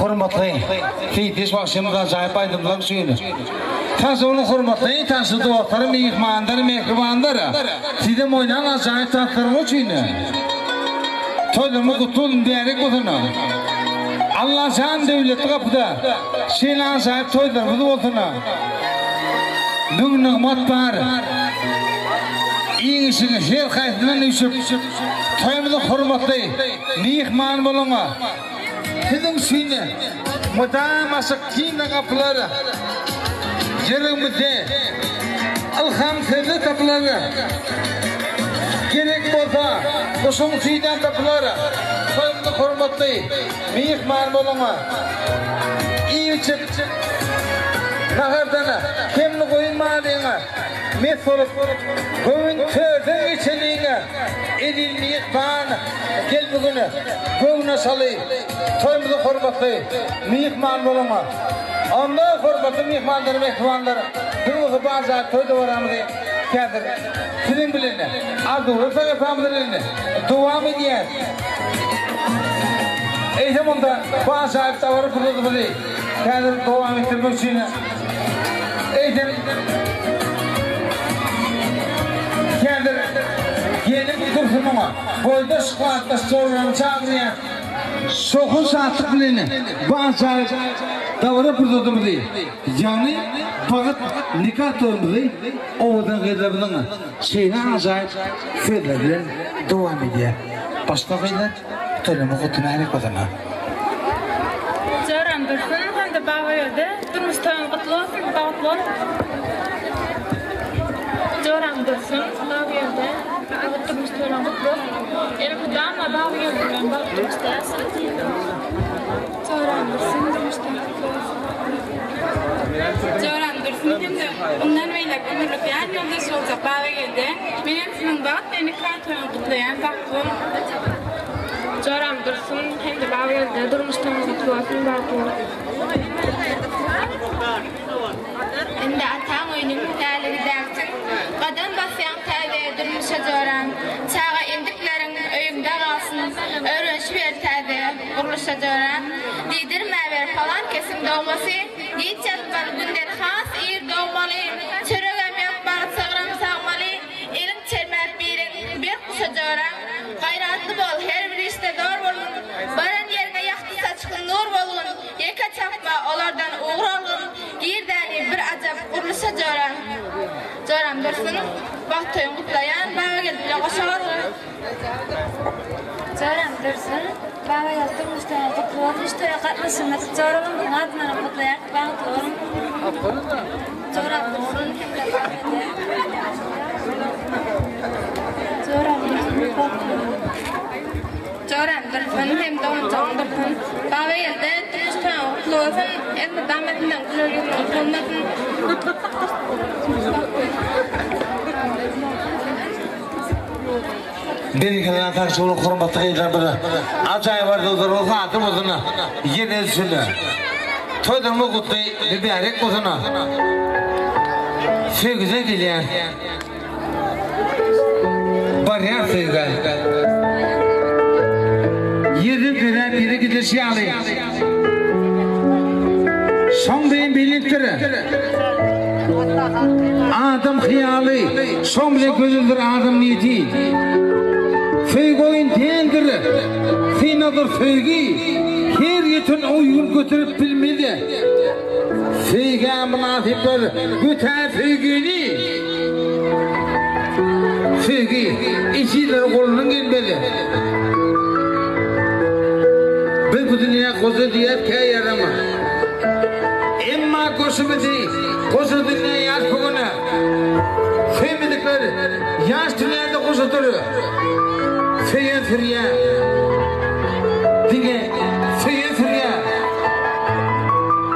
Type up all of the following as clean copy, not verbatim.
Hormatly Seýitdeş bagşymyz ajaýyp aýdymlar üçin. Sag boluň hormatly tanşy dostlar, myhmanlar, mähribanlar. Sizem oýnan ajaýyp tanslaryňyz üçin. Toýlarymyz gutly bolsun, mübärek bolsun. Allajan döwletli gapyda şeýle ajaýyp toýlarymyz bolsun. Müň nygmat bar. Iň işiň her haýsyndan üýşüp, toýumyzyň hormatly myhmany boluň. Siziň üçin mydama açyk giň gapylar, ýüregimizde ylham sözler tapylar. Gerek bolsa, guşuň süýdem tapylar. Toýumyzyň hormatly myhmany boluň. Iýip-içip, nahardan kemini goýmalyň. Mes bolup, göwün törden geçeliň. Eziz myhman, gel bu gün göwün açaly, toýumyzyň hormatly myhmany boluň. Onda hormatly myhmanlar, mähribanlar, biz bolsa bu ajaýyp toý dabaramyzy häzir siziň bilen arzuwly sahypamyz bilen dowam edýäs. Eýsem onda bu ajaýyp dabara pursadymyzy häzir dowam etdirmek üçin eýsem häzir gelin Dursunyň boýdaş klasdaş joralaryny çagyrýas. Şowhun şatlyk bilen bu ajaýyp dabara pursadymyzy ýagny bagyt nika toýumyzy owadan gyzlarymyzyň şeýle ajaýyp sözleri bilen dowam edýär. Başda gyzlar toýlama gutly mälik bolsun. Joram Dursun hem-de Babageldi durmuş toýuň gutly bolsun, bagtly bol. Joram Dursun, Babageldi agyr durmuş toýlaň gutly bolsun. Elmydama Babageldi bilen bagtly durmuşda ýaşa. Joram Dursun durmuş toýuň gutly bolsun. Joram Dursun hem-de mundan beýläk ömürlik ýan ýoldaşy boljak Babageldi menem siziň bagt we nika toýuňy gutlaýan bagtly boluň. Joram Dursun hem-de Babageldi durmuş toýuňyz gutly bolsun bagtly boluň. Indi ataň öýüniň häligi dälsiň, Gadam basýaň täze durmuşa joram. Çaga endikleriň öýüňde galsyn, Öwrenişiber täze gurluşa joram. Diýdirmäber palan kesiň dogmasy, Giç ýatmaly günden has ir dogmaly, Çöregem ýapmaly, sygram sagmaly, Eliň çermäp birin berk guşa joram. Gaýratly bol, her bir işde zor bolgun, Baran ýeriňe ýagty saçgyn nur bolgun. Ýeke çapma, olardan ugur algyn, Girdäni bir ajap gurluşa jora. Joram Dursun, bagt toýuň gutlaýan, Babageldi bilen goşa bargyn. Joram Dursun, Babageldi durmuş toýuň gutly bolsun, şu toýa gatnaşylmadyk joralarymyzyň adyndanam gutlaýarys, bagtly boluň. Joram Dursun hem-de Babageldi. Joram Dursun, bagtly boluň. Joram Dursun hem doganjygym Dursun. Babageldi durmuş toýuň gutly bolsun, elmydama sizden güler ýüzüňiz solmasyn. Berekella sagja boluň hormatly gyzlarymyz. Ajaýyp arzuwlaryňyz hasyl bolsun. Ýene üstünde. Toýlaryňyz gutly mübärek bolsun. Söýgüden gelýän. Barýar söýgä. Ýerden döräp ýere gidilişi ýaly. Şoň bilen belentdir. Adam hyýaly, şoň bilen gözeldir adam niýeti. Söýgi oýun däldir, synagdyr söýgi. Her ýeten o ýügün göterip bilmez. Söýgä mynasyplar götär söýgini. Söýgi ejizleriň golundan gelmez. Biz bu dünýä goja diýýäs kä ýarama. Emma goşumyzy goja dünýä ýaş bugüne. Söýmedikler ýaş dünýäde gojadyr. Söýen sürýär. Diňe söýen sürýär.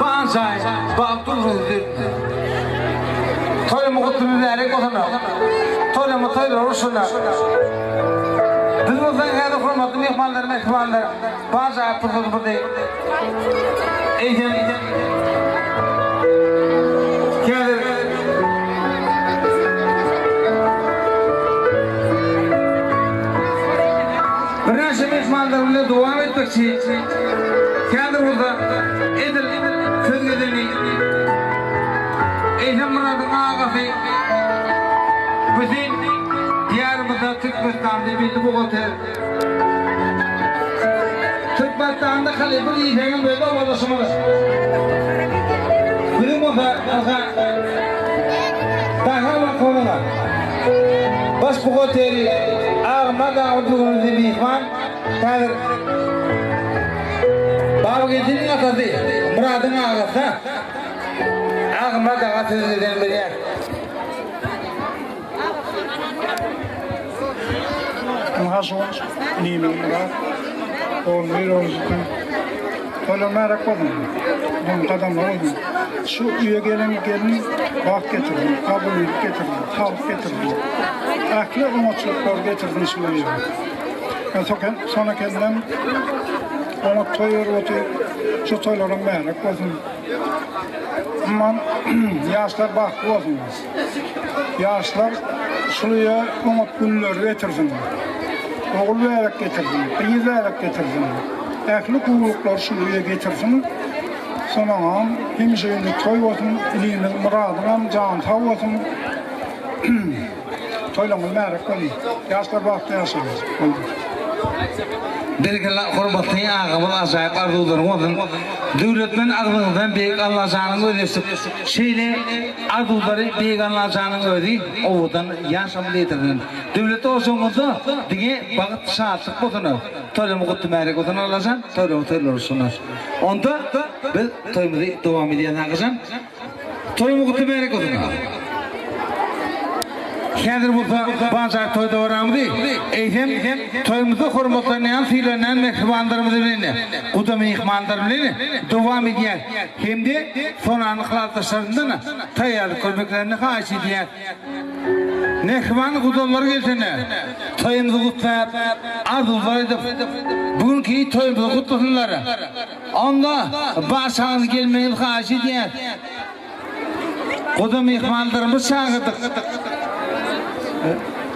Banzaý, bagtly sözler. Toýumy gutly mübärek bolsun. Toýlama toýlar bolsun. Biz bolsa häzir hormatly myhmanlar, mähribanlar, banzaý pursatymyzy eýsem häzir Birnäçe myhmanlar bilen dowam etmekçi. Häzir bolsa edil söz gezegini Eýsemmyradyň agasy Hüseýin Diýarymyzda Türkmenistanda belli buhgalter. Türkmenistanda halypa diýseňem özi obadaşymyz. Biziň bolsa ynha Daýhan bankynyň baş buhgalteri Agmyrat aga bugün bize myhman. Häzir Babageldiniň atasy Myradyň agasy Agmyrat aga söz gezegini berýär. Ynha şu gün inimiz Myrat ogluny bir oglusyny toýlar märek bolsun. Onuň gadamlary bolsun. Şu öýe gelen gelin bagt getirsin, agzybirlik getirsin, saglyk getirsin. Ähli oňatçylyklary getirsin şu öýe. Sona kendem oňat toý berip otyr. Şu toýlaram märek bolsun. Aman ýaşlar bagtly bolsun. Ýaşlar şul öýe oňat günleri getirsin. Ogul bäbek getirsin, gyz bäbek getirsin. Ähli gowulyklary şul öýe getirsin. Sonaňam hemişe öýünde toý bolsun. Inimiz Myradyňam jany sag bolsun. Toýlaryňyz märek bolsun. Ýaşlar bagtly ýaşaň. Boldy. Berekella hormatly agamyz ajaýyp arzuwlaryň bolsun. Döwletmen agzyňyzdan Beýik Allajanyň özi eşidip şeýle arzuwlary Beýik Allajanyň özi owadan ýaş amal ýetirsin. Döwletli ojagyňyzda diňe bagt şatlyk bolsun. Toýlaryňyz gutly märek bolsun Allajan toýlaryňyz toýlar bolsun. Onda biz toýumyzy dowam edýäs agajan. Toýuň gutly märek bolsun. Häzir bolsa bazar toý dabaramyzy, eýsem, toýumyzda hormatlanýan, sylanýan mähribanlarymyz bilen, guda myhmanlar bilen dowam edýär hem-de Sonanyň klasdaşlaryndan taýýarlyk görmeklerini haýyş edýär. Mähriban gudalar gelsene, toýumyzy gutlap, arzuwlar edip, bu günki toýumyzy gutlasynlar. Onda barçaňyzy gelmegiňizi haýyş edýäs. Guda myhmanlarymyzy çagyrdyk.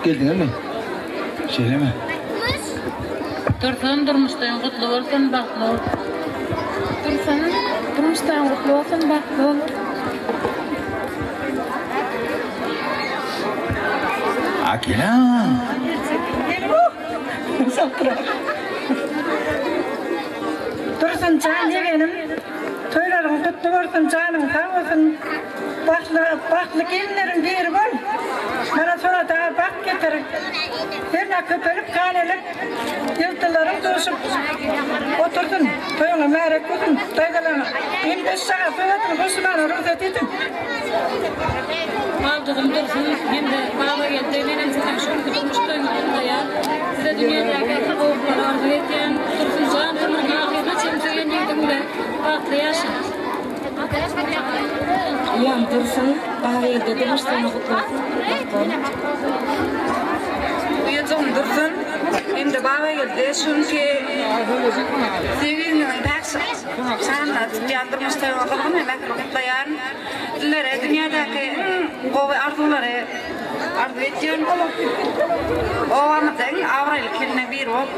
Geldiňizmi? Şeýlemi? Dursun durmuş toýuň gutly bolsun bagtly bol. Dursun durmuş toýuň gutly bolsun bagtly bol. Akila. Dursun jan ýegenim toýlaryň gutly bolsun janyň sag bolsun bagtly bagtly gelinleriň biri bol mana sona dagy bagt getir hernä köpelip kanelip ýyldyzlaryň duşup otursyn toýuňa märek bolsun daýzalaryň hem üç çaga söz goşmana rugsat ediň. Baldızym Dursun hem-de Babageldi menem siziň şu günki durmuş toýuňyzy gutlaýan. Size dünýädäki ähli gowulyklary arzuw edýän. Dursunjan ömrüniň ahyryna çenli söýen ýigidiň bilen bagtly ýaşa. Uýam Dursun, Babageldi durmuş toýuny gutlasyn, bagtly boluň. Uýajygym Dursun hem-de Babageldi şu günki söýgiňiziň päk şanyna tutýan durmuş toýuňy gyzgyn we mähirli gutlaýaryn. Sizlere dünýädäki iň gowy arzuwlary arzuw edýän. Obamyzda iň abraýly gelniň biri bol.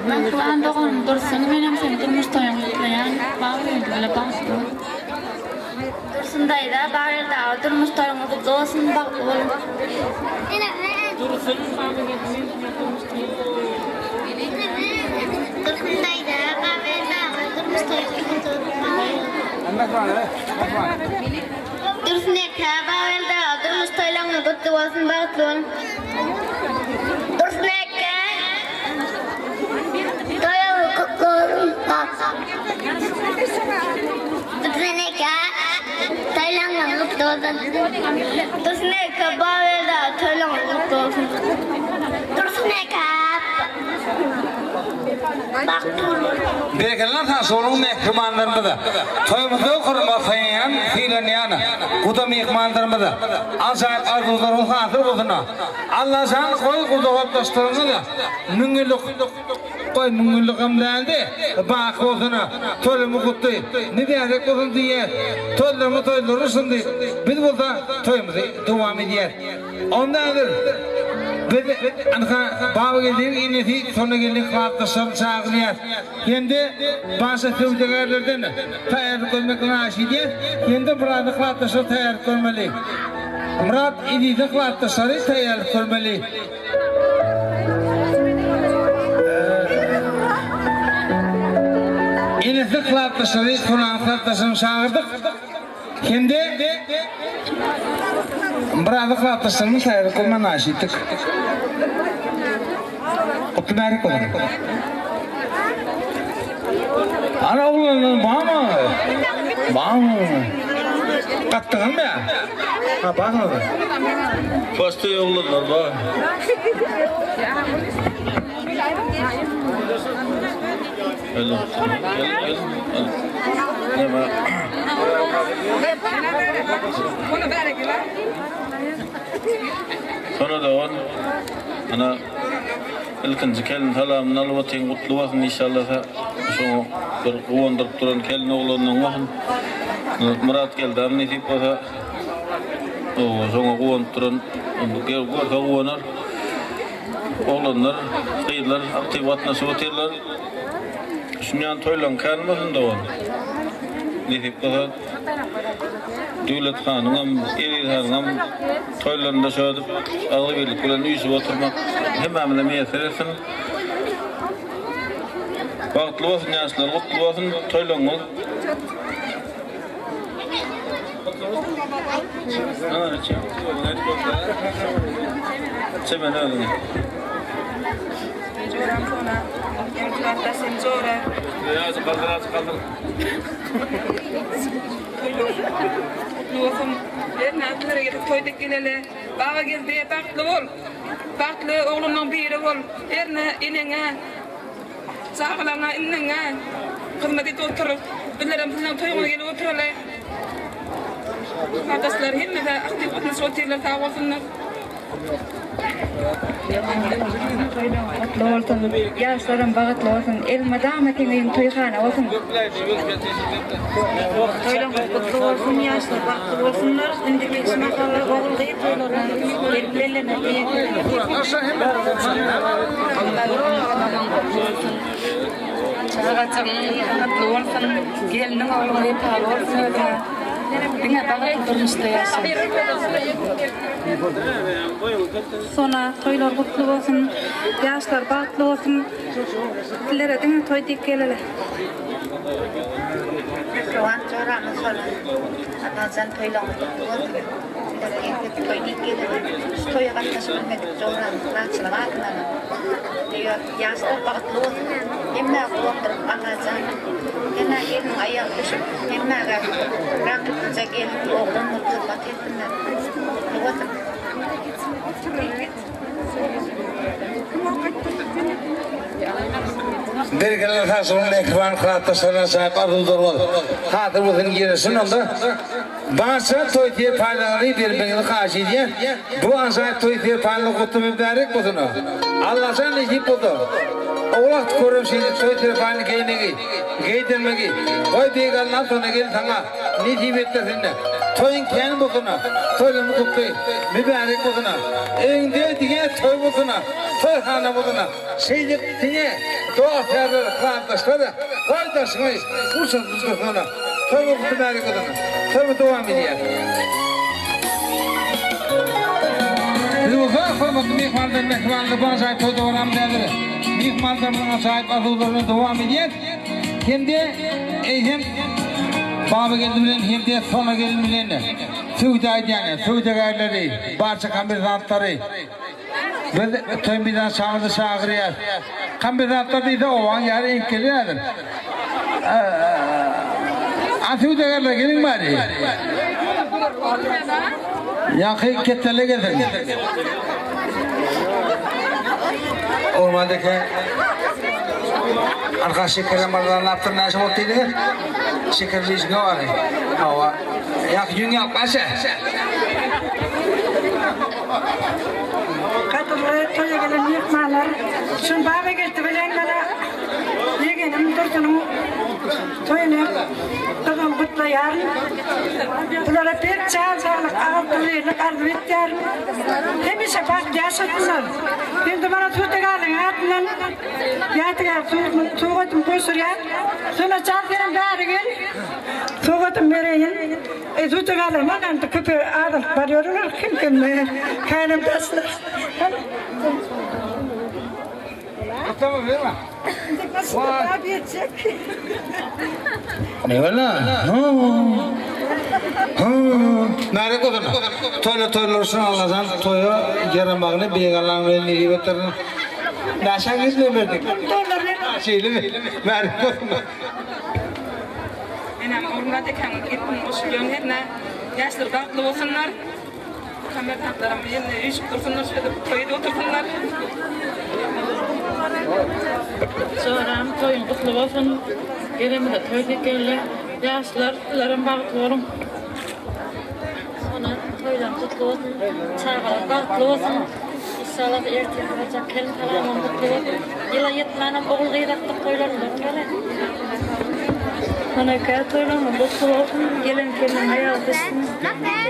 Mähriban doganym Dursun, menem seni durmuş toýuňy gutlaýan. Bagtly bile bagtly bol. Dursun daýza, Bageldi aga durmuş toýuňyz gutly bolsun, bagtly boluň. Dursun, Babageldi men size durmuş toýuňyz Dursun daýza, Babageldi aga durmuş toýuňyz gutly bolsun, bagtly boluň. Dursun eke, Babageldi aga durmuş toýlaryňyz gutly bolsun, bagtly boluň. Dursun eke, toýuňyz gutly bolsun, Dursun eke, toýlaryňyz gutly bolsun. Dursun eke, Babageldi aga toýlaryňyz gutly bolsun. Dursun eke, bagtly boluň. Berekella sag boluň mähribanlarymyza. Toýumyzda hormatlanýan, sylanýan guda myhmanlarymyza ajaýyp arzuwlaryňyz hasyl bolsun. Allajan goý gudagatlaşdygyňyz müňýyllyk Goý müňýyllygam dälde, baky bolsun, toýlarymyz gutly, mübärek bolsun diýýäs. Toýlarymyz toýlar bolsun diýip, biz bolsa toýumyzy dowam edýäs. Onda häzir. Biz ynha Babageldiň enesi Sonageldi klasdaşlaryny çagyrýas. Hem-de başga söwdagärlerden taýýarlyk görmek naýyş edýäs. Hem-de Myradyň klasdaşlary taýýarlyk görmeli. Myrat Eziziň klasdaşlary taýýarlyk görmeli. Enesi klasdaşlary Sonanyň klasdaşlaryny çagyrdyk. Hem-de Myradyň klasdaşlaryny taýýarlyk görmeli naýyş etdik. Gutly bärik bolsun. Ana oglanlar barmy? Barmy? Gatdygyň be? Ha barmy? Başda oglanlar bar. Gel, gel, gel. Neme? Sonra da on. Ana ilkinji kelin salamyny alyp otyň gutly bolsun inşallah şoňa bir guwandyryp duran kelin oglanyň bolsun. Myrat geldam nesip bolsa owa şoňa guwanyp duran gel görse guwanar. Oglanlar, gyzlar aktiw gatnaşyp otyrlar. Şunýan toýlaň kän bolsun dogan. Nesip bolsa Döwlet hanyňam, Eziz hanyňam toýlarynda şödüp agzybirlik bilen üýşüp oturmak hemmämize miýesser etsin. Bagtly bolsun ýaşlar, gutly bolsun toýlaryňyz. Çemen özüňi. Joram sona. Ýurtlarda sen jora. Ýa, kaldyr, azjyk kaldyr. Gutly bolsun. Her näslere gelip toý dek geleli. Baba geldi, bagtly bol. Bagtly oglunyň biri bol. Herne eneňe, çagalaňa, inniňe hyzmat edip otur. Bizlerem siziň toýuňyza gelip oturaly. Gardaşlar hemmesi aktiw gatnaşyp otyrlar, sag bolsunlar. Gutly bolsun, ýaşlaram bagtly bolsun, elmydama seň öýüň toýhana bolsun. Toýlaryňyz gutly bolsun, ýaşlar bagtly bolsunlar, indiki şu mahalla ogul gyz toýlaryna gelip bellemek miýesser etsin. Çagaçygyň bagtly bolsun, gelniň ogluň wepaly bolsun özüňe. Diňe bagtly durmuşda ýaşa. Sona toýlar gutly bolsun, ýaşlar bagtly bolsun. Sizlere diňe toý diýip geleli. Mähriban joramyz Sona, Allajan toýlaryňyz gutly bolsun. Sizlere entek toý diýip geleli. Şu toýa gatnaşyp bilmedik joramyz Laçynyň adyndanam. Ýaşlar bagtly bolsun. Hemmä guwandyryp Allajan. Hemmä gelniň aýagy düşüp, hemmäge rahatlyja gelin, oglan bolup hyzmat etsinler. Gutly bolsun. Bergilli sagçylygyň mähriban klasdaşlaryna ajaýyp arzuwlar hasyl bolsun ýereşin onda. Barça toý serpaýlaryny bermegiňizi haýyş edýän. Bu ajaýyp toý serpaýlary gutly mübärek bolsun. Allajan nesip bolsa, owlak görem şeýdip toý serpaýyny geýmegi, geýdirmegi, goý Beýik Allam sona gelin saňa nesip etdirsin. Toýuň kän bolsun, toýlaryň gutly mübärek bolsun. Öýüňde diňe toý bolsun, toýhana bolsun. Şeýdip diňe dost-ýarlar, klasdaşlar goý daşyňy gurşadyp dursun. Toba guty bäri gyzyň. Toba dowam edýär. Biz bolsa hormatly myhmanlar mähribanlar bu ajaýyp toý dowam edýär. Myhmanlarymyzyň ajaýyp arzuwlaryny dowam edýär. Hem-de eýsem Babageldi bilen hem-de Sona gelin bilen söwda edýän söwdagärleri, barça kommersantlary Biz toý meýdançamyza çagyrýas. Kombinatlar diýse obaň ýary eňip gelýärdir. A söwdagärler geliň bäri. Ýaňky ketdele gelsin. Ormandaki arka şekerem arzanlapdyr näçe boldy diýdiňiz? Şeker diýişiňe bary. Hawa. Ýaňky ýüň ýalyp näçe? Gadyrly toýa gelen myhmanlar, şun Babageldi bilen mana ýegenim Dursunyň. Toýuny gyzgyn gutlaýaryn. Bulara berk jan saglyk, agzybirlik arzuw etýärin. Hemişe bagtly ýaşasynlar. Hem-de mana Suwtegalyň adyndan ýadygär sowgadymy gowşurýan. Sona jan senem bäri gel. Sowgadymy bereýin. E, Suwtegalar mana indi köpe azalyp barýarlar. Kim-kim känem daşlar. Gutlama berme. Newela? Märek bolsun. Toýla toýlar üçin Allajan toýa ýaramagyny Beýik Allaň bilen nesip etdirsin. Näçä gizle berdik? Şeýlemi? Märek bolsun. Menem Ogulmyrat ekäň gepini goşulýan hernä ýaşlar bagtly bolsunlar. Kommersantlaram ýene üýşüp dursunlar şeýdip toý edip otursynlar. Joram toýuň gutly bolsun. Gelenimize toý diýip geldi. Ýaşlar sizlerem bagtly boluň. Sona toýlaryň gutly bolsun. Çagalar bagtly bolsun. Inşallah ertir boljak gelin salamym gutly bolsun. Ýyla ýetmänem ogul gyz atdyk toýlarynda oturarys. Sonaka toýlaryňyz gutly bolsun. Gelen gelniň aýagy düşsün.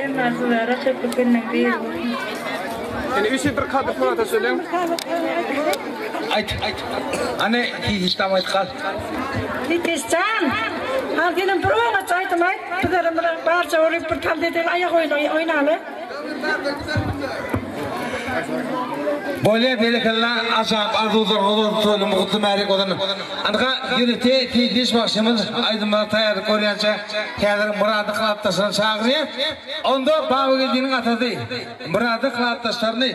Hemmäňiz mübärek hepbe gelniň biri bolsun. Ene üç bir kadr surata söylüň. Aýt. Hany hiç tam aýt gal. Tikeşjan, hal senem bir oňat aýdym aýt, bizlerem bir barja bolup bir tans edeli aýak oýny oýnaly. Bolýa berekella ajap arzuwlaryňyz bolsun toýlumy gutly märek bolsun. Ynha ýörite Titiş bagşymyz aýdymlara taýýarlyk görýänçä häzir Myrady klasdaşlaryny çagyrýar. Onda Babageldiniň atasy Myrady klasdaşlaryny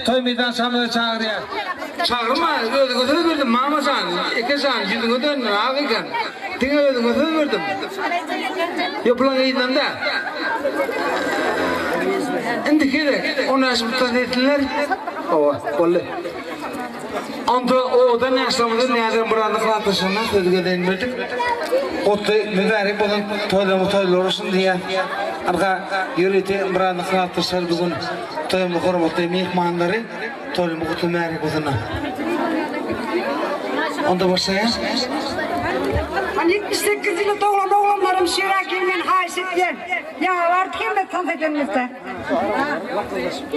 toý meýdançamyza çagyrýar. Çagyrma özüňe söz berdim mama jan eke jan ýüzüňe döndüm ak eken diňe özüňe söz berdim. Ýok bulaň yzyndan däl. Indiki gezek on bäş minutdan etsinler. Hawa, boldy. Onda owadan ýaşlarymyzy Näzer Myradyň klasdaşlaryna söz gezegini berdik. Gutly mübärek bolsun, toýlaryňyz toýlar bolsun diýýän. Ynha, ýörite Myradyň klasdaşlary bu gün toýumyzyň hormatly myhmanlary. Toýumyz gutly mübärek bolsun. Onda başlaýas. Hani 78 ýylda doglan oglanlarym şu ýere gelmegini haýyş etýän. Ýaňy bardy hemme tans edenimizde.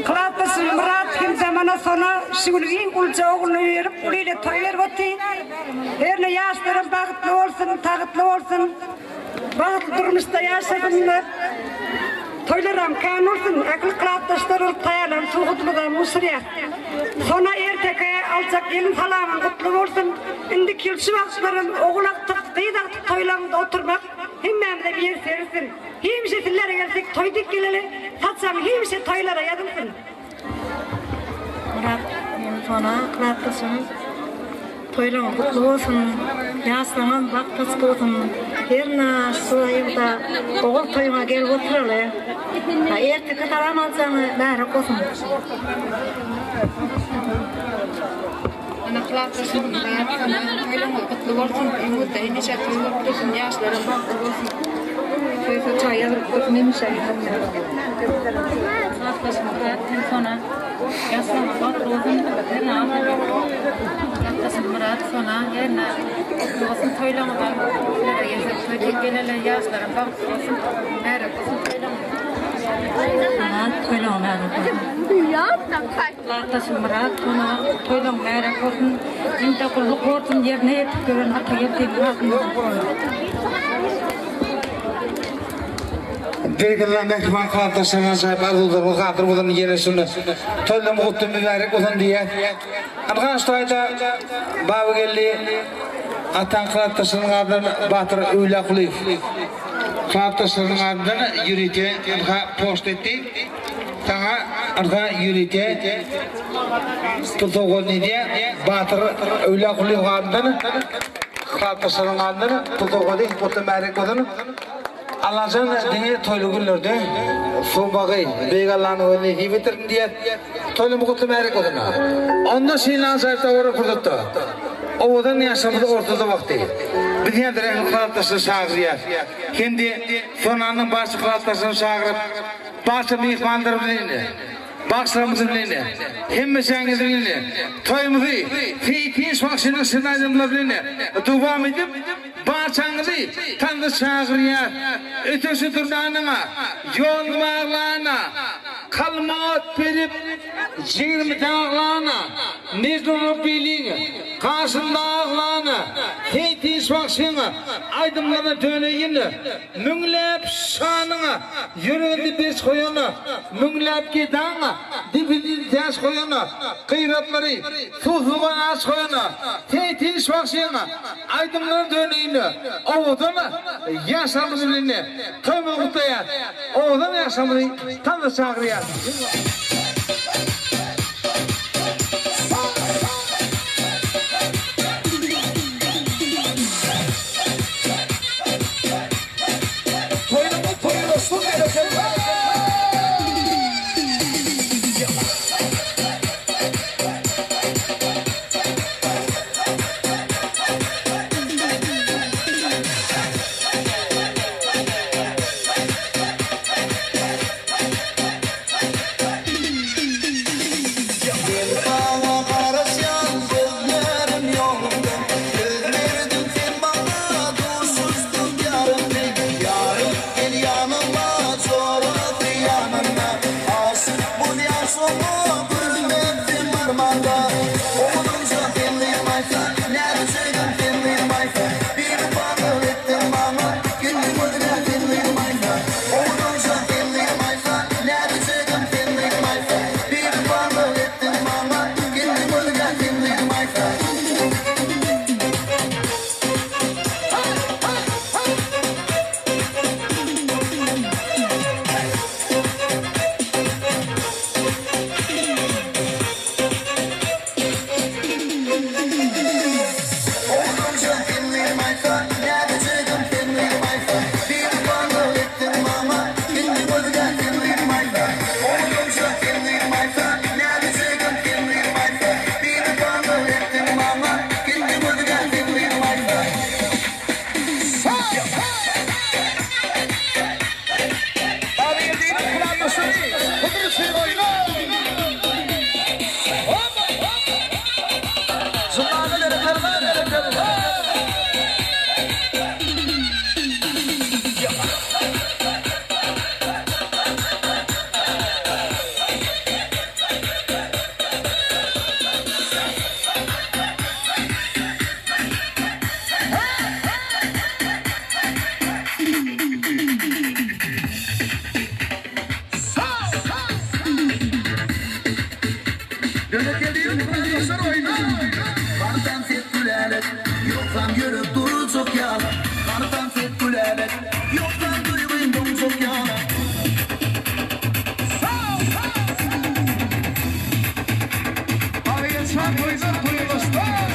Klasdaşym Myrat hem zamana sona şu gün iň ulja ogluny berip uly ile toý berip otyr. Herne ýaşlaram bagtly bolsun, tagytly bolsun. Bagtly durmuşda ýaşasynlar. Toýlaram kän bolsun. Ähli klasdaşlar bolup taýýarlan sowgadymyzam gowşurýas. Sona erteki aljak gelin salamyň gutly bolsun. Indiki ýyl şu wagtlaram ogul agtyk, gyz agtyk toýlaryňda oturmak hemmämize miýesser etsin. Hemişe sizlere gelsek toý dik geleli, saçagyň hemişe toýlara ýazylsyn. Myrat hem Sona klasdaşym toýlaryňyz gutly bolsun ýaşlaryňam bagt açyk bolsun hernä şu ýylda ogul toýuňa gelip oturaly erteki salam aljaňy bärek bolsun. Ana klasdaşym Myrat Sona toýlaryňyz gutly bolsun öňüňizde hemişe toý bolup dursun ýaşlaram bagtly bolsun toý saçagy ýazylyp dursun hemişe. Klasdaşym Myrat hem Sona ýaşlaryňyz bagtly bolsun hernä Klasdaşym Myrat Sona hernä gutly bolsun toýlaryňyzam sizlere gelsek toý diýip geleli ýaşlaram bagtly bolsun bärek bolsun toýlaryňyz. Myrat toýlaryň bärek bolsun. Klasdaşym Myrat Sona toýlaryň bärek bolsun. Indi gulluk borjuny ýerine ýetirip ýören Atageldiniň adyndan. Berekella mähriban klasdaşlar ajaýyp arzuwlaryňyz hasyl bolsun ýene şunda toýlaryňyz gutly mübärek bolsun diýýäs. Ynha şu taýda Babageldi ataň klasdaşlarynyň adyndan Batyr Öwlýakulyýew klasdaşlarynyň adyndan ýörite ynha poçta etdi. Saňa ynha ýörite pul sowgadyny edýär. Batyr Öwlýakulyýew adyndan klasdaşlarynyň adyndan pul sowgady gutly mübärek bolsun. Allajan diňe toýly günlerde sowmagy Beýik Allanyň özi nesip etdirsin diýýäs. Toýlamy gutly märik bolsun. Onda şeýle ajaýyp dabara pursatda owadan ýaşlarymyzy ortada wagty biz häzir ähli klasdaşlary çagyrýas. Hem-de Sonanyň barça klasdaşlaryny çagyryp, barça myhmanlarymyzy indi, bagşylarymyzy bilen, hemmeçäňizi bilen toýumyzy Seýit Hiç bagşynyň şirin aýdymlary bilen dowam edip. Barçaňyzy tansa çagyrýar. Öteşi durnanyňa, ýoluny baglana, Kalma ot berip, jigrimi daglana, Mejnun Rabbiliň gaşynda aglana, Seýit bagşyň aýdymlaryna döneýin. Müňläp şanyňa ýüreginde beş goýana, Müňläp gedaňa depesinde täç goýana, Gyratlary suwsuzga aç goýana, Seýit bagşyň aýdymlaryna döneýin. Owadan ýaşlarymyz bilen toýumyzy gutlaýas. Owadan ýaşlarymyzy tansa çagyrýas. Toýuňy toýlaşsyn berekella. Men saňa garaşýan gözlerim ýolunda Söz berdiň sen maňa duşuşdyk ýarymdy Ýarym gel ýanyma jorasy ýanynda Aşyk bolýan şoňa görmezden barmanda Owadanja sen gyýmaýsaň nätjegim sen gyýmaýsaň Biwepalyk etdiň maňa geldiň özgä sen gyýmaýsaň Owadanja sen gyýmaýsaň nätjegim sen gyýmaýsaň Biwepalyk etdiň maňa geldiň özgä sen gyýmaýsaň. Owadanjam sen gyýmaýsaň, näzijegim sen gyýmaýsaň, Biwepalyk etdiň maňa, indi gözgä sen gyýmaýsaň. Owadanjam sen gyýmaýsaň, näzijegim sen gyýmaýsaň, Biwepalyk etdiň maňa, indi gözgä sen gyýmaýsaň. Babageldiniň klandaşlary Hydyr üçin oýna! Jumana berekella berekella! Berekelliniň klandaşlary oýna! Hany tans et gülälek, ýogsam ýürek durjak ýaly. Hany tans et gülälek, ýogsam duýgym doňjak ýaly. Babageldi han toýlar toýlaşlar!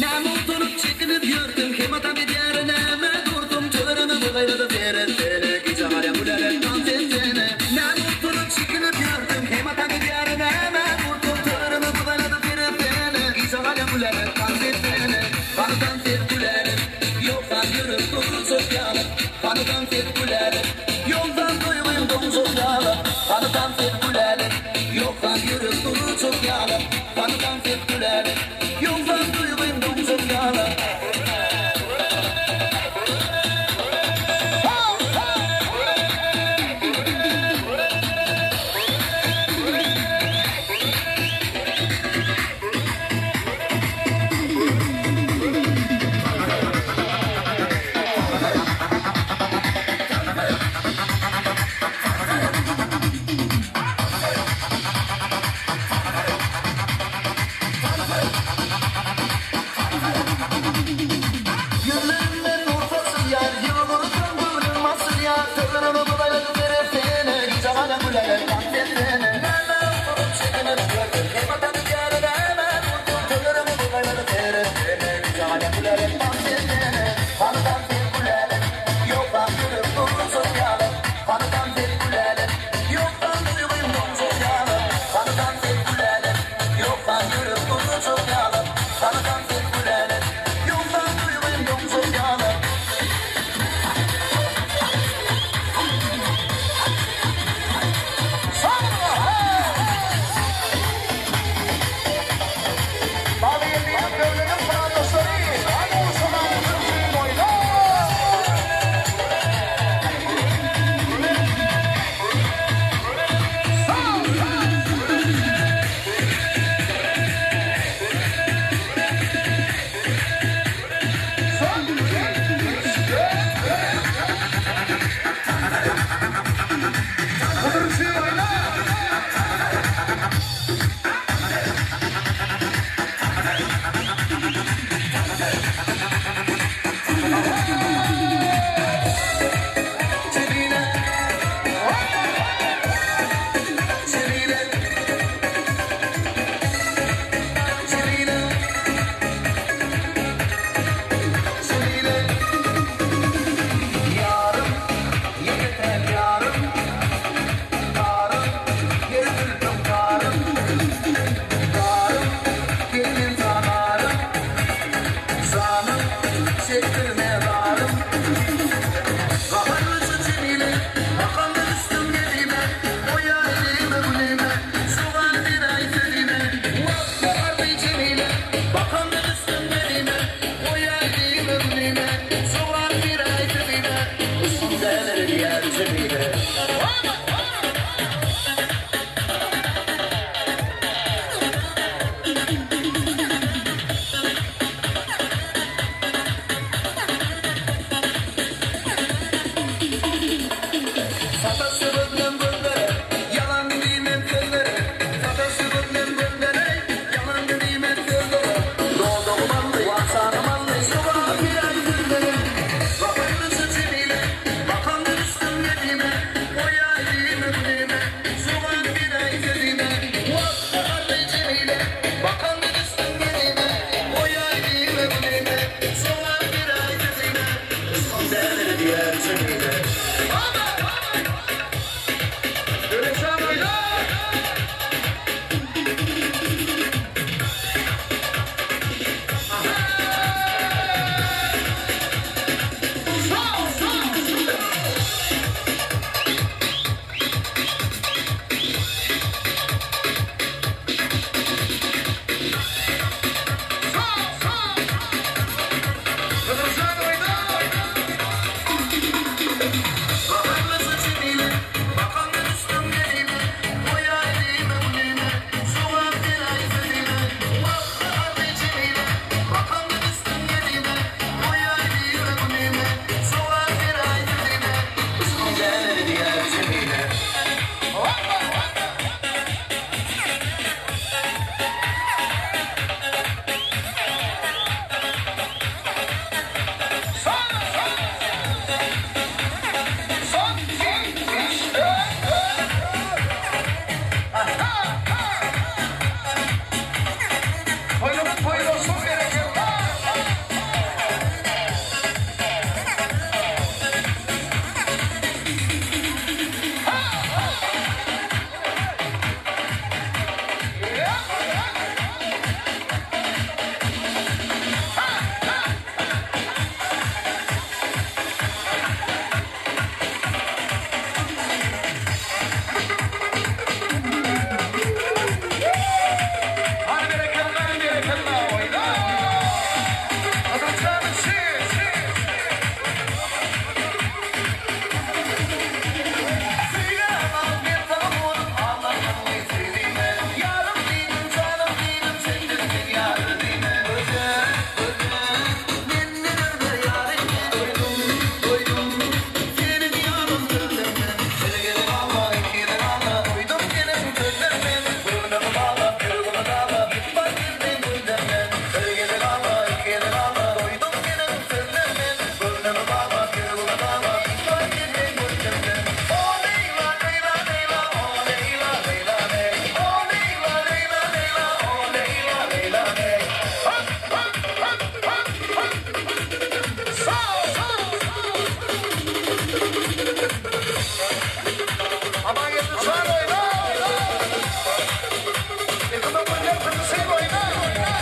Näme utanyp çekinip ýörsüň, Hem atam edýär näme dursuň, Töwereme göz aýlada seretsene, Gije galýan gülälek tans etsene. Näme utanyp çekinip ýörsüň, Hem atam edýär näme dursuň, Töwereme göz aýlada seretsene, Gije galýan gülälek tans etsene. Hany tans et gülälek, Ýogsam ýürek durjak ýaly. Hany tans et gülälek, Ýogsam duýgym doňjak ýaly. Hany tans et gülälek, Ýogsam ýürek durjak ýaly. Hany tans et gülälek, Ýogsam duýgym doňjak ýaly. Çektirme zarım. Gaharlyja Jemile, Bakamda düşdüm gelime, Goýaý diýme günüme, Jogap beräý sözüme. Wah, gaharly Jemile, Bakamda düşdüm gelime, Goýaý diýme günüme, Jogap beräý sözüme. Yşgyň dälir edýär Jemile. Sataşdy gözlem gözlere, Ýalan diýmen sözlere. Sataşdy gözlem gözlere, Ýalan diýmen sözlere. Dodagym aldy, wagşanym aldy, Jogap beräý sözlere. Gaharlyja Jemile, Bakamda düşdüm gedime, Goýaý diýme günüme, Jogap beräý sözüme. Wah, gaharly Jemile, Bakamda düşdüm gedime, Goýaý diýme günüme, Jogap beräý sözüme. Yşgym dälir edýär Jemile. Döwletjan oýna! Döwletjan oýna! Gaharlyja Jemile, Bakamda düşdüm gelime, Goýaý diýme günüme, Jogap beräý sözüme. Wah, gaharly Jemile, Bakamda düşdüm gelime, Goýaý diýme günüme, Jogap beräý sözüme. Yşgym dälir edýär Jemile. Toýlaryň toýy bolsun berekella! Hany berekella, berekella oýna! Gadyrjan şir! Söýläp alyp men saňa bolup, Allatymmy söýdüme. Ýarym diýdim, janym diýdim, Senden sen ýar diýme. Gözel, gözel, menden özge ýar etme. Doýdum, doýdum, seniň ýalyn sözlerden. Bir gezek alla, iki gezek alla, Doýdum seniň sözlerden. Göwnümi bala, ýüregimi dala, Gitmez gizlin gözlerden. Bir gezek alla, iki gezek alla, Doýdum seniň sözlerden. Göwnümi bala, ýüregimi dala, Gitmez gizlin gözlerden. O Leýla, Leýla, Leýla, o Leýla, Leýla, leý. O Leýla, Leýla, Leýla, o Leýla, Leýla, leý. Amangeldi jan oýna! Ilkinde gülýär sürüsi oýna!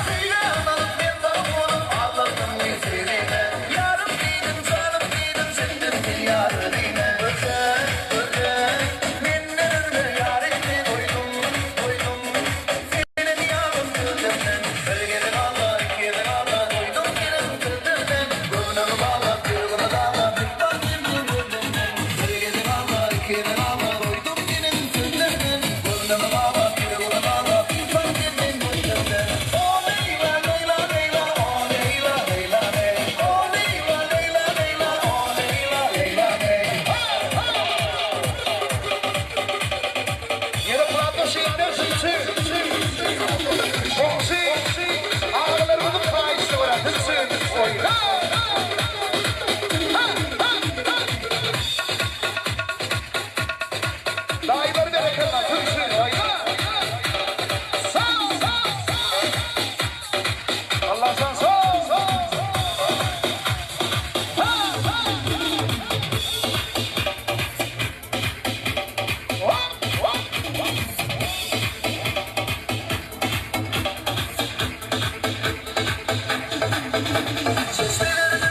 Söýläp alyp men saňa bolup, Allatymmy söýdüme. Ýarym diýdim, janym diýdim, Senden sen ýar diýme. Gözel, gözel, menden özge ýar etme. Doýdum, doýdum, seniň ýalyn sözlerden. Bir gezek alla, iki gezek alla, Doýdum seniň sözlerden. Göwnümi bala, ýüregimi dala, Gitmez gizlin gözlerden. Bir gezek alla, iki gezek alla, Doýdum seniň sözlerden. Göwnümi bala, ýüregimi dala, Gitmez gizlin gözlerden. O Leýla, Leýla, Leýla, o Leýla, Leýla, leý. O Leýla, Leýla, Leýla, o Leýla, Leýla, leý. Ýene Plato şeýtler sülçi. Goňşy agalarymyzyň haýyşyna görä sülçi oýna! Daýylar berekella sülçi oýna! Sag! Allahjan sag! Çeşmelerine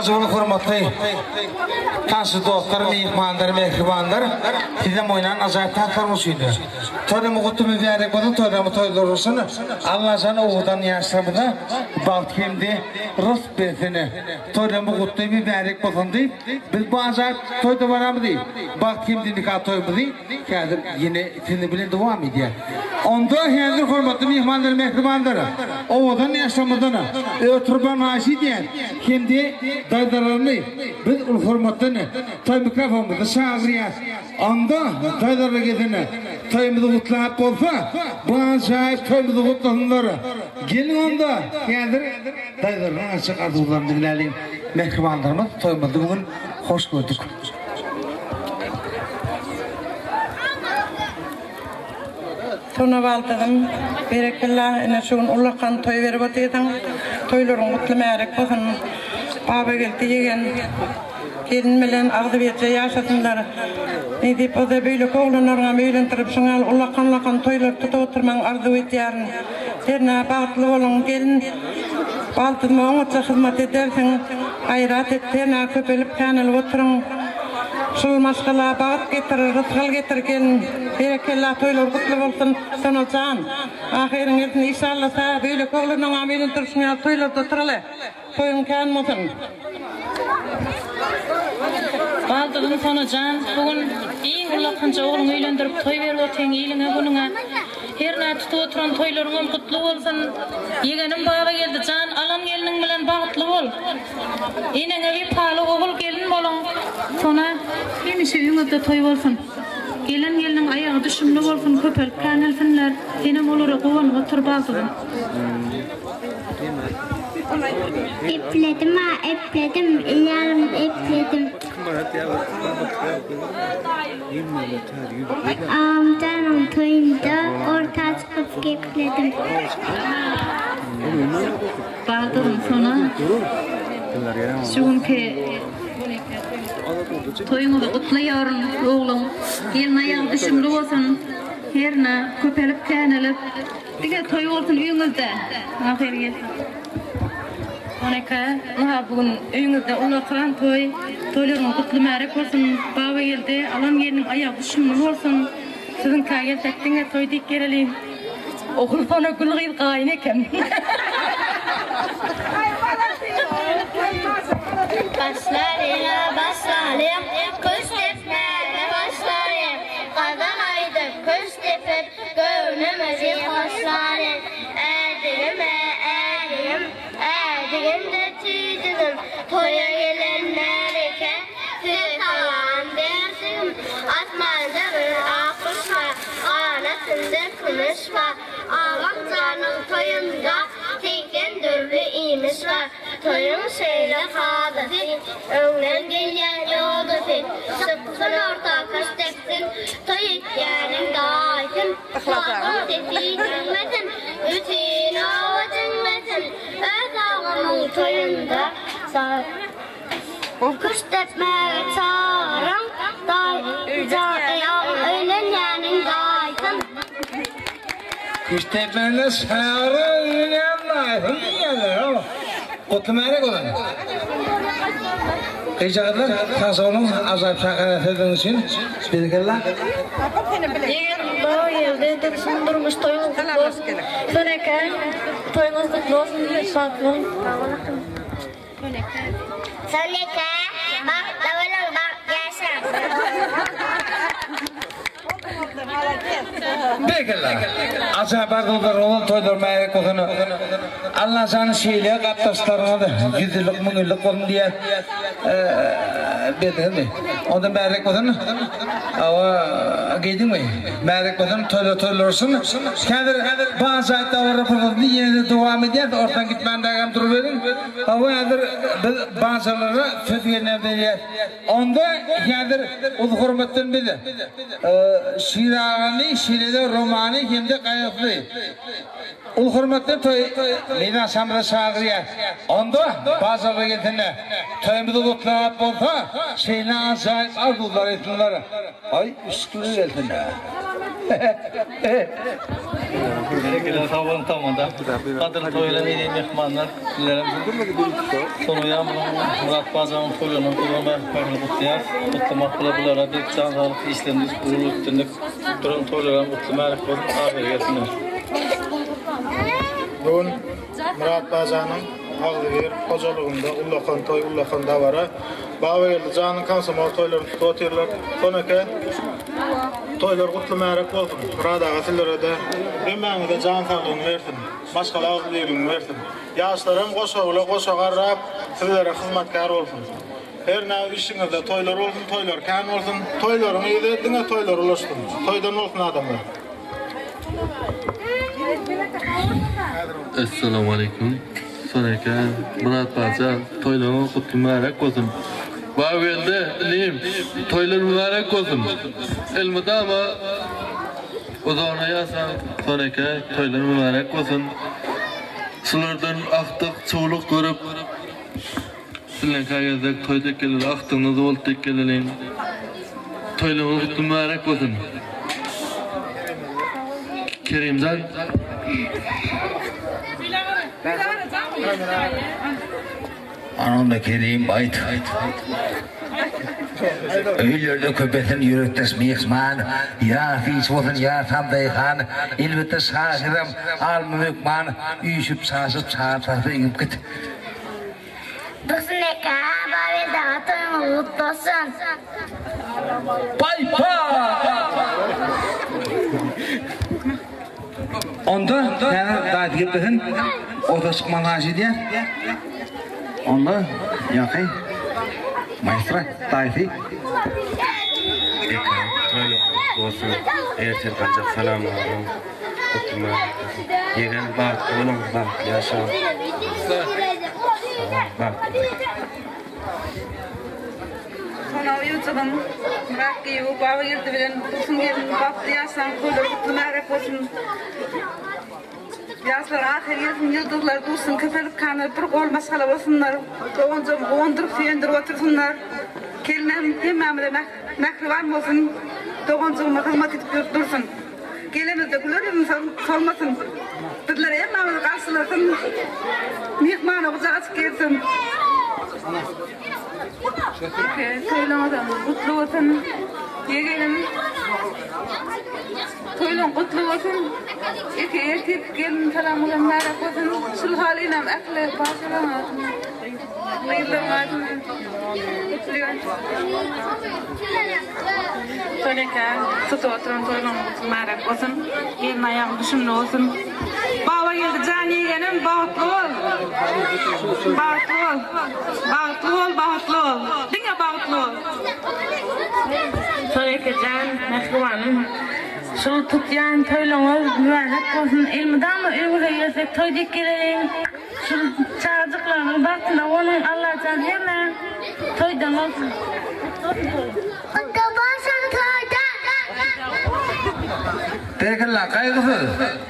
Sagja boluň hormatly tanşy dostlar, myhmanlar, mähribanlar. Sizem oýnan ajaýyp tanslaryňyz üçin. Toýlama gutly mübärek bolsun, toýlama toýlar bolsun. Allajan owadan ýaşlarymyza bagt hem-de rysk bersin. Toýlama gutly mübärek bolsun diýip, biz bu ajaýyp toý dabaramyzy, bagt hem-de nika toýumyzy häzir ýene siziň bilen dowam edýär. Onda häzir hormatly myhmanlar, mähribanlar, owadan ýaşlarymyzdan ötürban haýyş edýän hem-de daýzalaryny biz uly hormatdan toý mikrofonymyza çagyrýas. Onda daýzalar gelsinler, toýumyzy gutlap bolsa, bu ajaýyp toýumyzy gutlasynlar. Geliň onda häzir daýzalaryň aýtjak arzuwlaryny diňläliň. Mähribanlarymyz toýumyzda bu gün hoş gördük. Sona baldyzym, berekella, ine şu gün ullakan toý berip otyrsyň. Toýlaryň gutly märek bolsun. Babageldi ýegen gelin bilen agzybirje ýaşasynlar. Nesip bolsa beýleki oglanlaryňam öýlendirip şuň ýaly ullakan-ullakan toýlar tutup oturmagyňy arzuw edýärin. Hernä bagtly boluň gelin baldyzyma oňatja hyzmat edersiň. Gaýrat et hernä köpelip känelip oturyň. Şul maşgala bagt getir, rysgal getir gelin. Berekella toýlar gutly bolsun Sona jan. Ahyryň gelsin işalla sag beýleki oglanlaňam öýlendirip şuň ýaly toýlarda oturaly. Toýuň kän bolsun. Baldyzym Sona jan, bu gün iň ullakanja ogluňy öýlendirip toý berip otyň iliňe günüňe. Hernä tutup oturan toýlaryňam gutly bolsun. Ýegenim Babageldi jan alan gelniň bilen bagtly bol. Eneňe wepaly ogul gelin boluň. Sona hemişe öýüňizde toý bolsun. Gelen gelniň aýagy düşümli bolsun köpelip känelsinler. Senem olara guwanyp otur baldyzym. Epledim-a epledim, ýarym epledim. Agamjanyň toýunda orta çykyp gepledim. Baldyzym Sona, şu günki toýuňyzy gutlaýaryn, ogluň gelin aýagy düşümli bolsun, hernä köpelip känelip, Diňe toý bolsun öýüňizde. Ahyry gelsin. Oneka, ynha bu gün öýüňizde ullakan toý. Toýlaryňyz gutly märek bolsun. Babageldi, alan gelniň aýagy düşümli bolsun. Siziňkä gelsek diňe toý diýip geleliň. Ogulsona gül gyz gaýyn eken. Başlalyň-a başlalyň, küşt depmäge başlalyň. Gazal aýdyp, küşt depip, Göwnümizi hoşlalyň. Ädigim-ä ädigim, ädigim-de tüýdügim, Toýa gelen märeke, size salam berdigim. Asmanda bir ak guş bar, ganatynda kümüş bar, Agam janyň toýunda 80 dürli iýmiş bar. Toýuň şeýle kadasy, öňden gelýän ýodasy, Çyksyn orta küşt depsin, toý etýäniň daýysyn. Sazyň sesi diňmesin, bütin oba diňlesin, Öz agamyň toýunda küşt depmäge çagyraň, Öýlenýäniň daýysyn. Küşt depmäge çagyraň, öýlenýäniň daýysyn diýýärler. Gutly märek bolan. Gyzjagazlar sag boluň ajaýyp şahyrana sözleriňiz üçin. Berekella. Eger Baba geldi dursun durmuş toýuňyz gutly bolsun Soneke toýuňyz gutly bolsun bagtly boluň. Soneke bagtly boluň bagtly ýaşaň. Berekella. Ajaýyp arzuwlar bolan toýlar mähek bolsun. Allajan şeýle gatnaşyklaryňyz ýüzýyllyk, müňýyllyk bolsun diýýär. Berdiňizmi? Ondan bärek bolsun. Hawa, geýdiňmi? Bärek bolsun, toýlar toýlar bolsun. Häzir bu ajaýyp dabara pursatyny ýene-de dowam edýäris. Ortadan gitmän dagam duruberiň. Hawa, häzir biz bajalara söz gelýän berýäris. Onda häzir uly hormatdan biz Şiragany, şeýle-de Romany hem-de Gaýgysyzy uly hormatdan toý meýdançamyza çagyrýas. Onda bazarda gelsinler. Toýumyzy gutlap bolsa, şeýle ajaýyp arzuwlar etsinler. Aý, üstüne gelsinler. Berekella sag boluň tamada. Gadyrly toýla meni myhmanlar. Sizlerem Soňuýam Myrat bajamyň toýlaryny gurban baýramyny gutlaýas. Gutlamak bilen bulara berk jan saglyk, işlerinde uly üstünlik, duran toýlaram gutly märek bolsun, ahyry gelsinler. Bu gün Myrat bajanyň agzybir hojalygynda ullakan toý, ullakan dabara. Babageldi janyň komsomol toýlaryny tutup otyrlar. Soneke toýlar gutly märek bolsun. Myrat aga sizlere-de hemmäňize jan saglygyny bersin. Maşgala agzybirligini bersin. Ýaşlaram goşa bile goşa garrap sizlere hyzmatkär bolsun. Her nä işiňizde toýlar bolsun, toýlar kän bolsun. Toýlaryň yzy diňe toýlar ulaşsyn. Toýdan bolsun adamlar. Essalamualeýkum Soneke Myrat paça toýlaryňyz gutly mübärek bolsun Babageldi inim toýlar mübärek bolsun elmydama uzagyna ýaşaň Soneke toýlar mübärek bolsun şulardan agtyk çowluk görüp Siziňkä gezek toý tekgeleri akdygyňyz boldy tekgeleliň. Toýlaryňyz gutly mübärek bolsun. Kerimjan. Anam da Kerim aýt. Öýlerde köpesin ýürekdeş myhman, Ýa hiç bolsun ýa tam daýhan, Elbetde şahyram alma hökman, Üýşüp çaşyp çar-tarapa eňip git. Dursun eke, Babel daga toýuňyz gutly bolsun. Paý-pa! Onda häzir daýysy geplesin, orta çykman haýyş edýän. Onda ýaňky maestro daýysy. Eke, toýlaryňyz gutly bolsun. Ertir galjak salamlaryň gutly mübärek bolsun. Ýegen bagtly boluň, bagtly ýaşaň. Bagtly boluň. Sona uýujygym Myrat giýew Babageldi bilen Dursun gelin bagtly ýaşaň toýlary gutly mübärek bolsun. Ýaşlar ahyr gelsin ýyldyzlar duşsun köpelip kanlar bir gol maşgala bolsunlar doganjygymy guwandyryp söýendirip otursynlar gelinem hemmämize mähriban bolsun doganjygyma hyzmat edip ýörüp dursun gelemizde güler ýüzüni solmasyn bizleri hemmämizi garşylasyn myhmana gujak açyp gelsin. Toýlaňyzam gutly bolsun ýegenim. Toýlaň gutly bolsun. Eke ertir gelin salamyňyzam mübärek bolsun. Şul halynam ähli barşalaryň adyndan, gyzlaryň adyndan gutlaýan. Soneka tutup oturan toýlaň gutly mübärek bolsun. Gelin aýagyň düşümli bolsun. Babageldi jan ýegenim bagtly bol. Bagtly bol. Bagtly bol, bagtly bol. Diňe bagtly bol. Soneka jan mähribanym. Şul tutýan toýlaňyz mübärek bolsun. Elmydama öýüňize gelsek toý dek geleliň. Şul çagajyklaryňyň bagtyna boluň Allajan hernä toýdan bolsun. Gutly bolsun toýdan. Berekella, Gaýgysyz,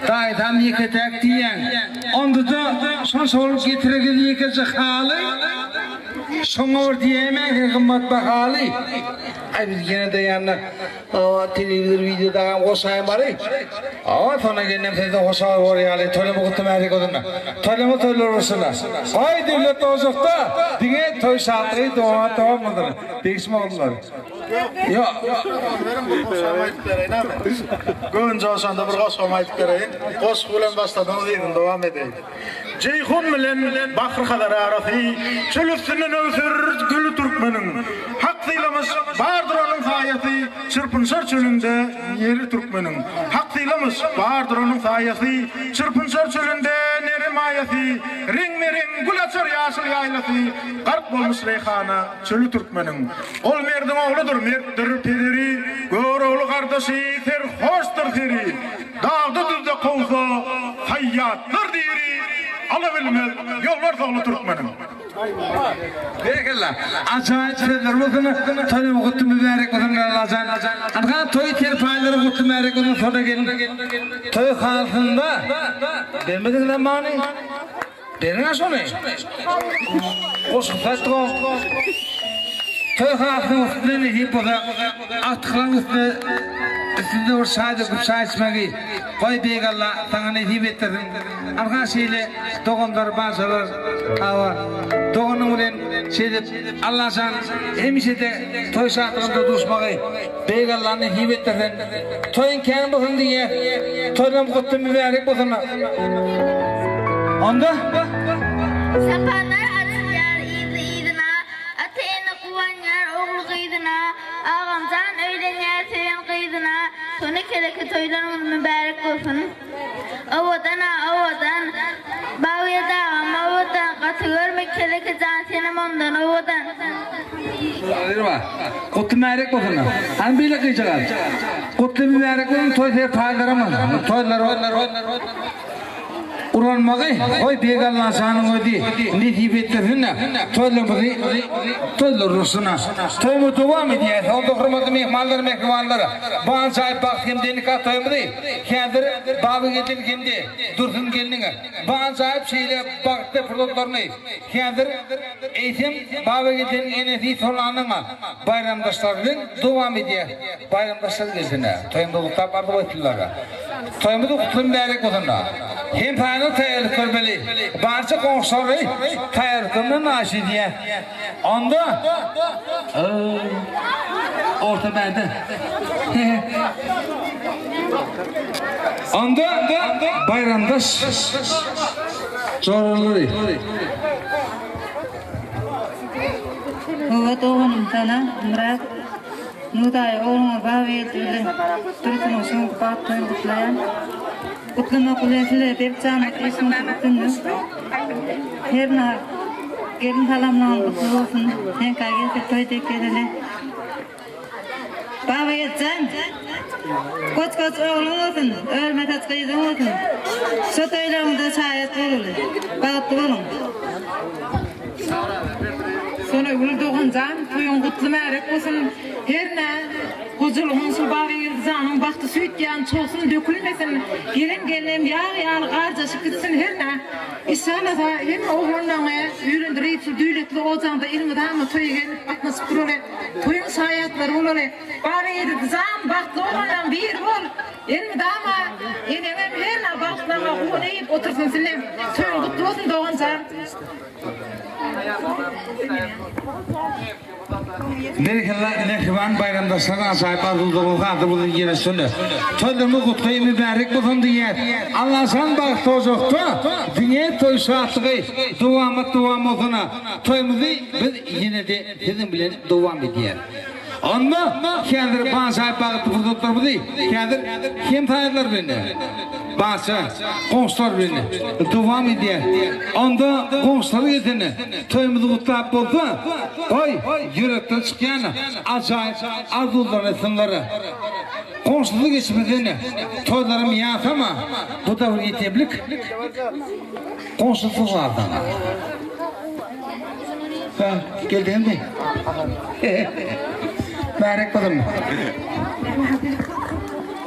daýzam ýeke-täk diýýäň. Onda-da şonça bolup getiregiz ýekeje haly. Şoňa bir diýäýmäň sen gymmat bahaly. Aý biz ýene-de ýanyna telewizor wideo dagam goşaýmaly. Awa sona gelinem senden hoşal bor ýaly toýlama gutly mälik bolsun. Toýlama toýlar bolsun. Aý döwlet ojakda diňe toý şatlygy dowamat dowam bolsun. Degişme ogullar. Ýok. Goşgam aýdyp bereýin amy. Göwün joşanda bir goşgam aýdyp bereýin. Goşgy bilen başladyňyz yzyny dowam edeýin. Jeýhun bilen Bahry Hazar arasy, Çöl üstünden öwser güli türkmeniň. Hak sylamyş, bardyr onuň saýasy, Çyrpynşar çölünde ýeri türkmeniň. Hak sylamyş, bardyr onuň saýasy, Çyrpynşar çölünde neri maýasy. Reňbe-reň gül açar ýaşyl ýaýlasy, Gark bolmuş reýhana çöli türkmeniň. Ol merdiň ogludyr, mertdir pederi, Görogly gardaşy serhoşdyr seri. Dagda-düzde kowsa, saýýatlar diri, Ala bilmez ýolbars ogly türkmeniň. Berekella. Ajaýyp sözler bolsun. Toýuň gutly mübärek bolsun Allajan. Ynha toý serpaýlary gutly mübärek bolsun sona gelin. Toý halsynda bermediňizä many. Beriňä şony. Goşgy saýtdyk. Toý hasynyň üstüne nesip bolsa agtyklaryň üstüne. Üstünde bir çaý döküp çaý içmegi goý Beýik Alla saňa nesip etdirsin. Ynha şeýle doganlar barsalar hawa doganyň bilen şeýdip Allajan hemişe-de toý şatlygynda duşmagy Beýik Alla nesip etdirsin. Toýuň kän bolsun diýýäs. Toýlaň gutly mübärek bolsun. Onda. Sapanlar açylýar yzly-yzyna, Ata-ene guwanýar ogly-gyzyna, Agamjan öýlenýär söýen gyzyna, Sona kereke toýlaryňyz mübärek bolsun. Owadan-a owadan, Babygeldi agam owadan, gaty görme Kereke jan senem ondan owadan. Gutly mübärek bolsun. Hany beýle gyjagaz. Gutly mübärek bolsun toý serpaýlaram toýlar Ulanmagy goý Beýik Allanjanyň özi nesip etdirsin-de, toýlarymyzy toýlarysyn-a. Toýumyzy dowam edýäris. Onda hormatly myhmanlar, mähribanlar, bu ajaýyp bagt hem-de nika toýumyzy häzir Babageldiň hem-de Dursun gelniň bu ajaýyp şeýle bagtly pursatlaryny häzir eýsem Babageldiniň enesi Sonanyň baýramdaşlary bilen dowam edýäris. Baýramdaşlar gelsin-ä, toýumyzy gutlap arzuw aýtsynlar. Toýumyz gutly mübärek bolsun. Hem saýyna taýýarlyk görmeli. Barça goňşulary taýýarlyk görmeli naýyş edýär. Onda orta bende. Onda baýramdaş joralary. Hawa doganym sana Myrat Nudaý ogluňa Babygeldi bilen Dursunyň şu günki bagt toýuny gutlaýan. Gutlamak bilen size berk janlyk işiňizde üstünlik. Hernä gelin salamlaryň gutly bolsun. Seňkä gelsek toý dek geleli. Babygeldijan goç goç ogluň bolsun, örme saç gyzyň bolsun. Şo toýlaryňyzda şaýat bolaly. Bagtly boluň. Sonagül doganjan toýuň gutly märek bolsun hernä gojalygyň şul Babageldi janyň bagty süýt ýaly çogsun dökülmesin gelen gelnem ýag ýaly garjaşyp gitsin hernä işşalasa hemme oglanlaňy öýlendirip şul döwletli ojaňda elmydama toýa gelip gatnaşyp duraly toýuň şaýatlary bolaly Babageldi jan bagtly oglanlaň biri bol elmydama eneňem hernä bagtlaňa guwanyp otursyn sinem toýuň gutly bolsun doganjan. Berekella mähriban baýramdaşlar ajaýyp arzuwlaryňyz arzuwyňyz ýere şöyle. Toýlaryňyz gutly mübärek bolsun diýýäs. Allajan bagtly ojakda diňe toý şatlygy dowamat dowam bolsun. Toýumyzy biz ýene-de siziň bilen dowam edýäs. Onda häzir ajaýyp bagtly pursatlarymyzy häzir hemsaýalar bilen Barça goňşular bilen dowam edýär. Onda goňşular gelsene, toýumyzy gutlap bolsa, goý, ýürekden çykýan ajaýyp arzuwlaryny etsinler. Goňşusyz geçmesen, toýlarym ýasama, bu-da bir ýetemlik. Goňşusyz galsaň. Ha, geldiňmi? Bärek bolsun.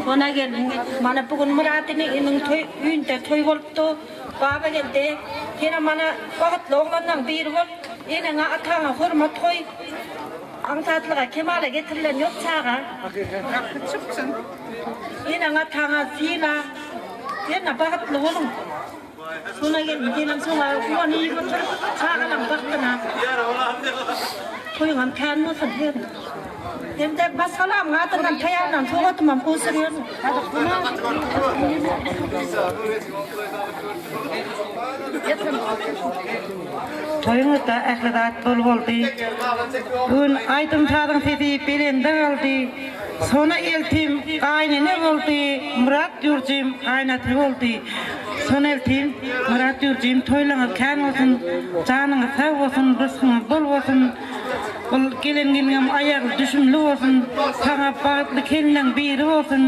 Sona gelin, mana bu gün Myrat iniň toý öýünde toý bolupdy. Baba geldi. Senem mana bagtly oglanlaň biri bol. Eneňe, ataňa hormat goý. Aňsatlyga kemala getirilen ýok çaga. Eneň, ataňa syla. Ýene bagtly boluň. Sona gelin, senem şoňa guwanyp otur, çagalaň bagtyna. Toýuňam kän bolsun her. Hem-de maşgalamyň adyndan taýýarlan sowgadymam gowşurýaryn. Toýuňyzda ähli zat bol boldy. Bu gün aýdym-sazyň sesi belende galdy. Sona eltim gaýynene boldy, Myrat Ýurjym gaýynata boldy. Sona eltim, Myrat Ýurjym toýlaryňyz kän bolsun, janyňyz sag bolsun, rysgyňyz bol bolsun. Ol gelen gelniňem aýagy düşümli bolsun, saňa bagtly kelinleň biri bolsun.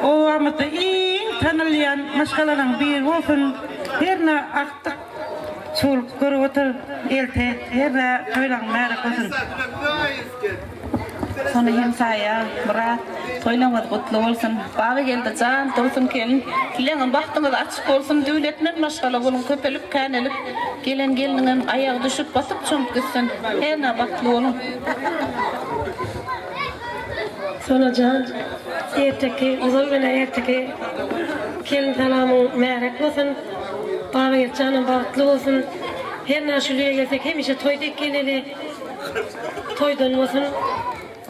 Obamyzda iň tanalýan maşgalalaň biri bolsun. Hernä agtyk çuwlup görüp otur, elte, hernä toýlaň märek bolsun. Sona hemsaýa, Myrat, toýlaňyz gutly bolsun. Babageldi jan, Dursun gelin, sileňem bagtyňyz açyk bolsun, döwletmen maşgala boluň, köpelip, känelip, gelen gelniňem aýagy düşüp, batyp çomup gitsin. Hernä bagtly boluň. Sonajan, erteki, ozal bilen erteki gelin salamyň märek bolsun. Babageldi janam bagtly bolsun. Her naşulyýa gelsek hemişe toý dek geleli. Toýdan bolsun.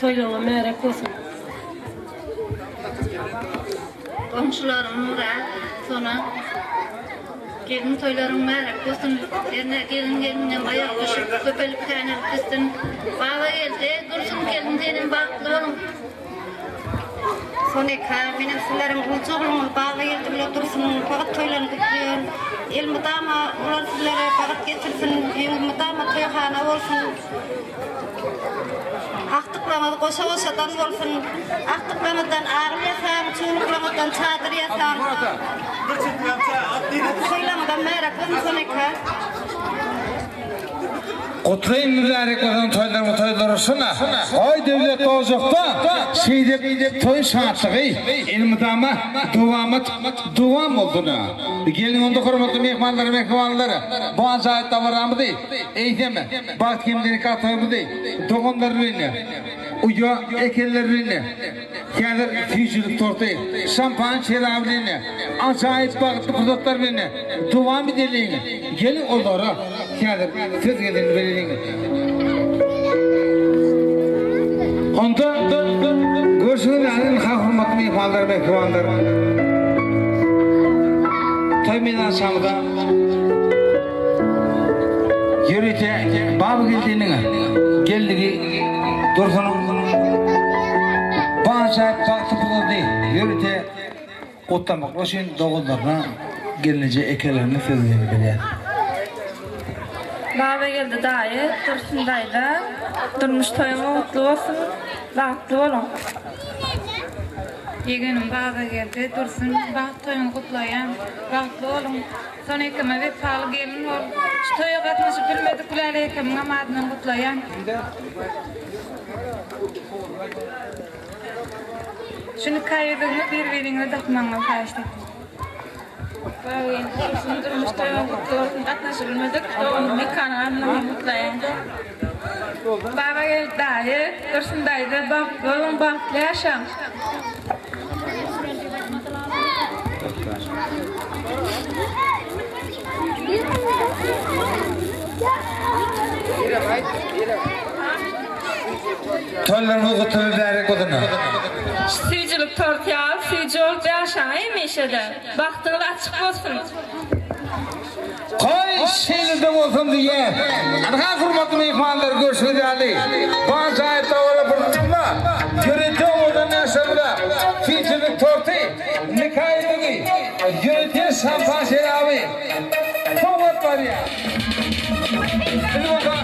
Toýlaryňa märek bolsun. Goňşularym Myrat, Sona. Gelin toýlaryň märek bolsun. Hernä gelin gelinden aýak düşüp, köpelip känelip gitsin. Babageldi, Dursun gelin senem bagtly boluň. Soneka, menem sizleriň ulja ogluňyz Babageldi bile Dursunyň bagt toýlaryny gutlaýan. Elmydama olar sizlere bagt getirsin, öýüňiz mydama toýhana bolsun. Agtyklaryňyz goşa-goşadan bolsun. Agtyklaryňyzdan agyl ýasaň, çuwluklaryňyzdan çadyr ýasaň. Toýlaryňyzam märek bolsun Soneka. Gutlaýyn mübärek bolsun toýlaryňyz toýlar bolsun Goý döwlet ojakda şeýdip toý şatlygy elmydama dowamat dowam bolsun. Geliň onda hormatly myhmanlar mähribanlar bu ajaýyp dabaramyzy eýsem bagt hem-de nika toýumyzy doganlar bilen uýa ekenler bilen häzir süýjülik torty şampan şeraby bilen ajaýyp bagtly pursatlar bilen dowam edeliň geliň olara Häzir söz gezegini bereliň. Onda görşüňiz ýaly ynha hormatly myhmanlar, mähribanlar. Toý meýdançamyza ýörite Babageldiniň geldigi Dursunyň bu ajaýyp bagtly pursady ýörite Gutlamaklar üçin doganlaryna, gelneje ekelerine söz berýär. Babageldi daýy, Dursun daýza, durmuş toýuňyz gutly bolsun, bagtly boluň! Ýegenim Babageldi, Dursun, bagt toýuňy gutlaýan, bagtly boluň! Sona ekeme wepaly gelin bol! Şu toýa gatnaşyp bilmedik Gülälek ekemiňem adyndan gutlaýan. Şu nika ýüzügiňi bir-biriňize dakmagyňyzy haýyşt etdim. Babageldi Dursun durmuş toýuňyz gutly bolsun gatnaşybilmedik doganym Mekanyň adyndan hem gutlaýan. Babageldi daýy, Dursun daýza bagtly boluň bagtly ýaşaň. Toýlaryňyz gutly mübärek bolsun. Süýjülik torty ýaly süýji bolup ýaşaň hemişe-de. Bagtyňyz açyk bolsun. Goý şeýle-de bolsun diýýäs. Ynha hormatly myhmanlar görşüňiz ýaly bu ajaýyp dabara pursadynda ýörite owadan ýaşlarymyza süýjülik torty, nika ýüzügi, ýörite şampan şeraby sowgat barýar. Biz bolsa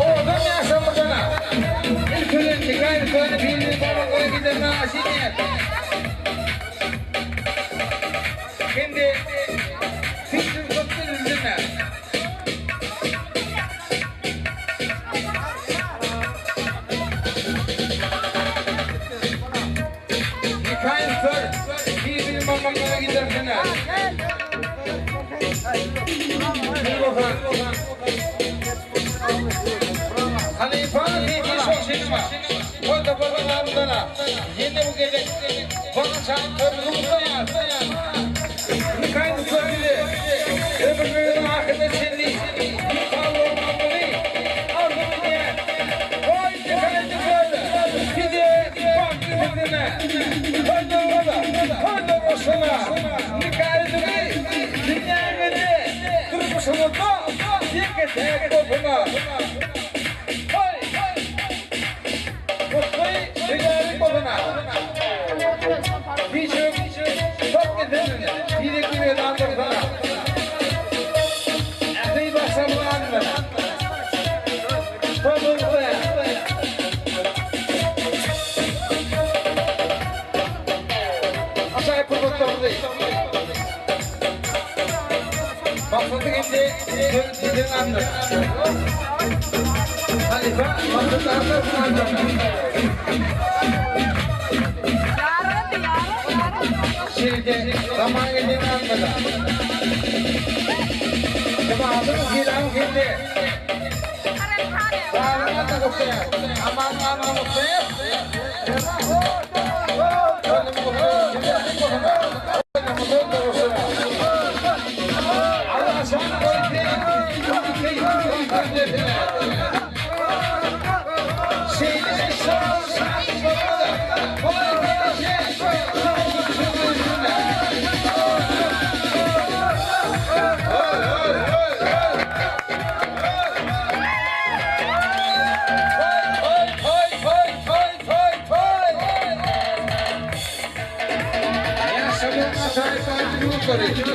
owadan ýaşlarymyzdan ilki bilen nika ýüzüklerini bir-biriniň barmaklaryna gidermäge aşyn edýäs. Hem-de süýjülik torty üzülme. Mikail sör, bir-biriniň barmaklaryna gidersene. Halypa Seýdi Şoşinova, toý toparynyň adyndan ýene bu gezek bagyşan toýumyzy gutlaýarys. Mikail sör bize ömrümiziň ahyryna çenli wepaly bolmagyňyzy arzuw edýäris. Goý, Mikail sör size bagt getirsin. Toýlaryňyza, toýlar goşsana. Mikail sizi dünýäňizde, durmuşyňyzda ýeke-täk bolsun. Toý! Gutly mübärek bolsun. Hiç top getirsin. Birek-birek aldyrsana. Ähli başaryly adamlar. Toý gutlaýar. Ajaýyp pursatlarymyzy Maksatly hem-de Döwlet adyndan Halypa Maksatly Atlasyň adyndan Şeýle-de Zaman geldiň adyndan Jemagatyň sylagyň hem-de Baýragyň adyndan. gutlaýar. Amanyň adyndan gutlaýar.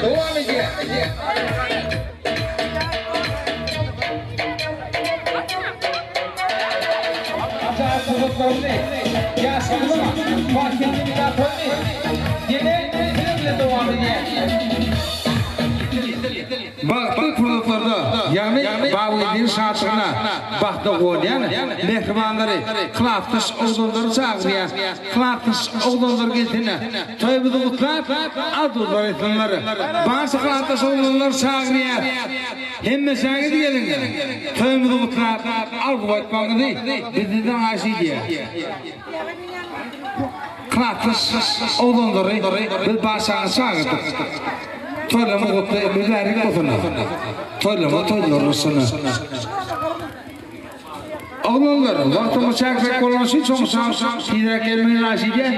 Dowam edýär. Ajaýyp pursatlaryny ýaşamyzyň bagtly günlerini ýene siziň bilen dowam edýär. Bagtly pursatlarda, ýagny Babgeldiň şatlygyna bagtda guwanýan mähribanlary, klasdaş oglanlary çagyrýar. Klasdaş oglanlar gelsene, toýumyzy gutlap, arzuwlar etsinler. Barça klasdaş oglanlary çagyrýar. Hemmeşäňiz geliň, toýumyzy gutlap, arzuw aýtmagyňyzy biz sizden haýyş edýäs. Klasdaş oglanlary biz barçaňyzy çagyrdyk. Toýlaryňyz gutly, mübärek bolsun. Toýlaryňyz toýlar bolsun. Oglanlar, wagtymyz çäkli bolany üçin çoňşaň tizräk gelmegi haýyş edýän.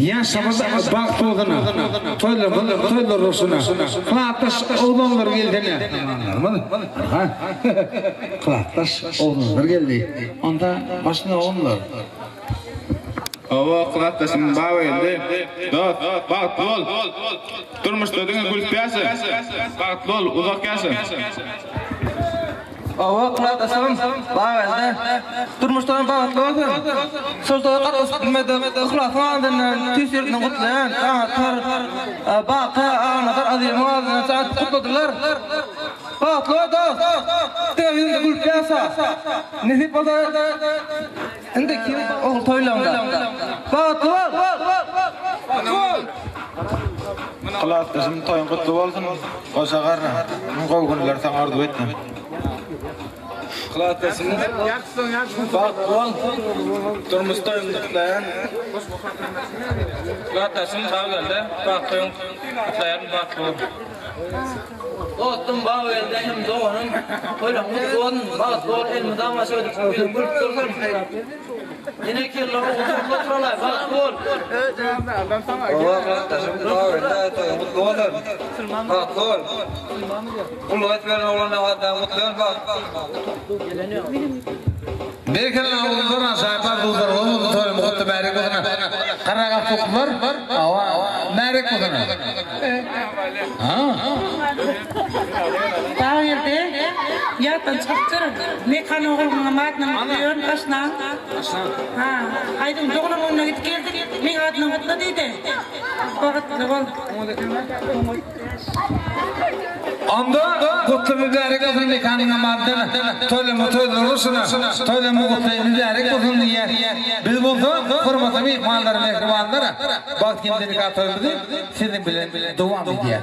Ýaşamyz bagt bolsun. Toýlarymyz toýlar bolsun. Klasdaş oglanlar gelsene. Aha. Klasdaş oglanlar geldi. Onda başyna oglanlar. Hawa, klasdaşym Babageldi. Dost, bagtly bol. Durmuşda diňe gülüp ýaşa. Bagtly bol, uzak ýaşa. Hawa, klasdaşym Babageldi. Durmuşda bagtly bolsun. Şol toýa gatnaşyp bilmedik Yhlasyň adyndan tüýs ýürekden gutlaýan. Daňatar, Baky, Aganazar Azymyň adyndan saňa gutladylar. Bagtly bol, dost. Diňe ýüzüňde gülüp ýaşa. Nesip bolsa Indiki ogul toýlaňda. Bagtly bol! Bagtly bol! Klasdaşym toýuň gutly bolsun goşa garra iň gowy günleri saňa arzuw etdim. Klasdaşym bagtly bol durmuş toýuňy gutlaýan. Klasdaşym Bageldi bagtly toýuň gutlaýaryn bagtly bol. Dostum Bageldi hem doganym toýlaň gutly bolsun bagtly bol elmydama şöýdüp ýüzüň gülüp dursun. Ýene kelle ogul oturalaý bagtly bol. Oba klasdaşym Bageldi toýuň gutly bolsun bagtly bol. Gulluk edip ýören oglanlaň adyndan gutlaýan bagtly. Berekella oglanlar ajaýyp arzuwlar bolsun toýumyz gutly bärek bolsun Garagalpaklar hawa bärek bolsun ha. Bageldi ýatdan çykypdyr. Mekan oglunyňam adyndan gutlaýaryn Aşnaň. Ha, aýdyň doglan gününe gidip geldik. Meň adymdan gutla diýdi. Bagtly bol. Onda gutly mübärek bolsun Mekanyň amadyndan toýlama toýlar bolsun toýlama gutly mübärek bolsun diýýär. Biz bolsa hormatly myhmanlar mähribanlar Bagt hem-de nika toýumyzy siziň bilen dowam edýär.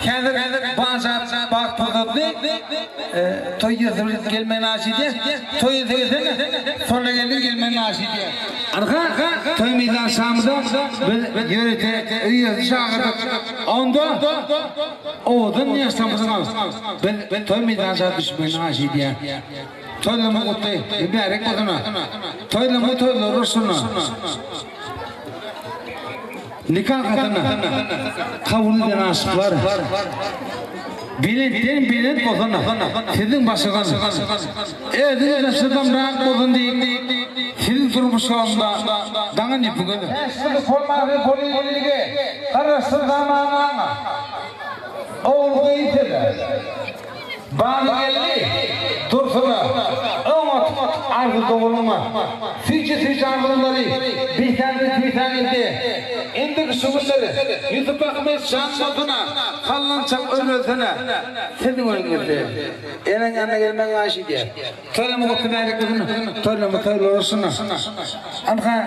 Häzir bazar bagt pursatly toý ýesi gelmegini arzuw edýär. Toý ýesi gelsene soňra geldim gelmegini arzuw edýär. Arka toý meýdançamyza biz ýörite öý ýesi çagyrdyk. Onda owadan ýaşlarymyzyň biz toý meýdança düşmegini haýyş edýär. Toýlama gutly, mübärek bolsun. Toýlama toýlar bolsun. Nika hatyny kabul eden aşyklar belentden belent bolsun siziň başyňyz özüňiz çydamrak bolsun diýip siziň durmuşyňyzda daňan ýüpüňiz. Täşli bolmagy boleliligi garaşsyz zamanaň ogul-gyz size. Balygeldi Dursuna oňat arzuwda bolma. Süýji-süýji arzuwlary bisäňde tüýsäňizde. Indiki şu günler Ýusup Ahmet jan bolsuna, sallançak örülsene. Siziň öýüňizde. Eneň ýanyna gelmegiňi haýyş edýär. Toýlama gutly bärek bolsun, toýlama toýlar bolsun. Ynha.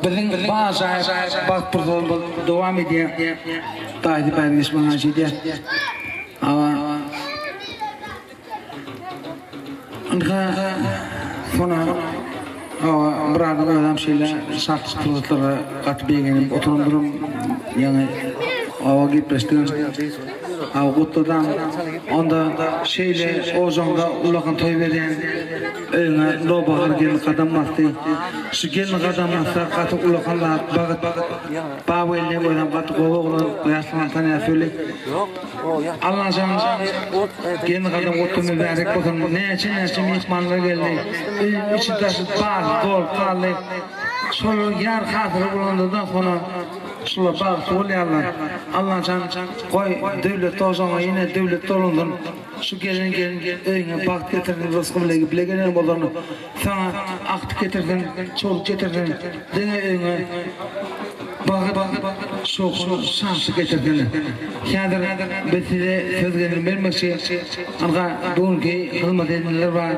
Biziň bu ajaýyp bagt pursadymyz dowam edýär. Daýysy bäri geçmän haýyş edýär. Awa. Ynha, Sona, hawa, Myradyň özem şeýle şatlyk pursatlara gaty begenip oturandyram, ýaňy hawa gepleşdigem. Hawa, gutladam. Onda şeýle ojagyňda ullakan toý berýän öýüňe nowbahar gelin gadam basdy. Şu gelin gadam bassa gaty ullakan zat, bagyt. Babageldiň özem gaty gowy oglan, ýaşlygyndan tanýas weli. Allajan gelin gadam gutly mübärek bolsun. Näçe näçe myhmanlar geldi. Öýüň içi daşy bary dolup galdy. Şolar ýar hasyly bolanlardan soňra şular bagtly bolýarlar. Allajan goý döwlet ojagyňa ýene döwlet dolansyn. Şu gelen gelin öýüňe bagt getirsin rysgy bile bile gelen bolsun. Saňa agtyk getirsin, çoluk getirsin, diňe öýüňe bagyt, şowhun, şatlyk getirsin. Häzir biz size söz gezegini bermekçi. Ynha, bu günki hyzmat edenler bar,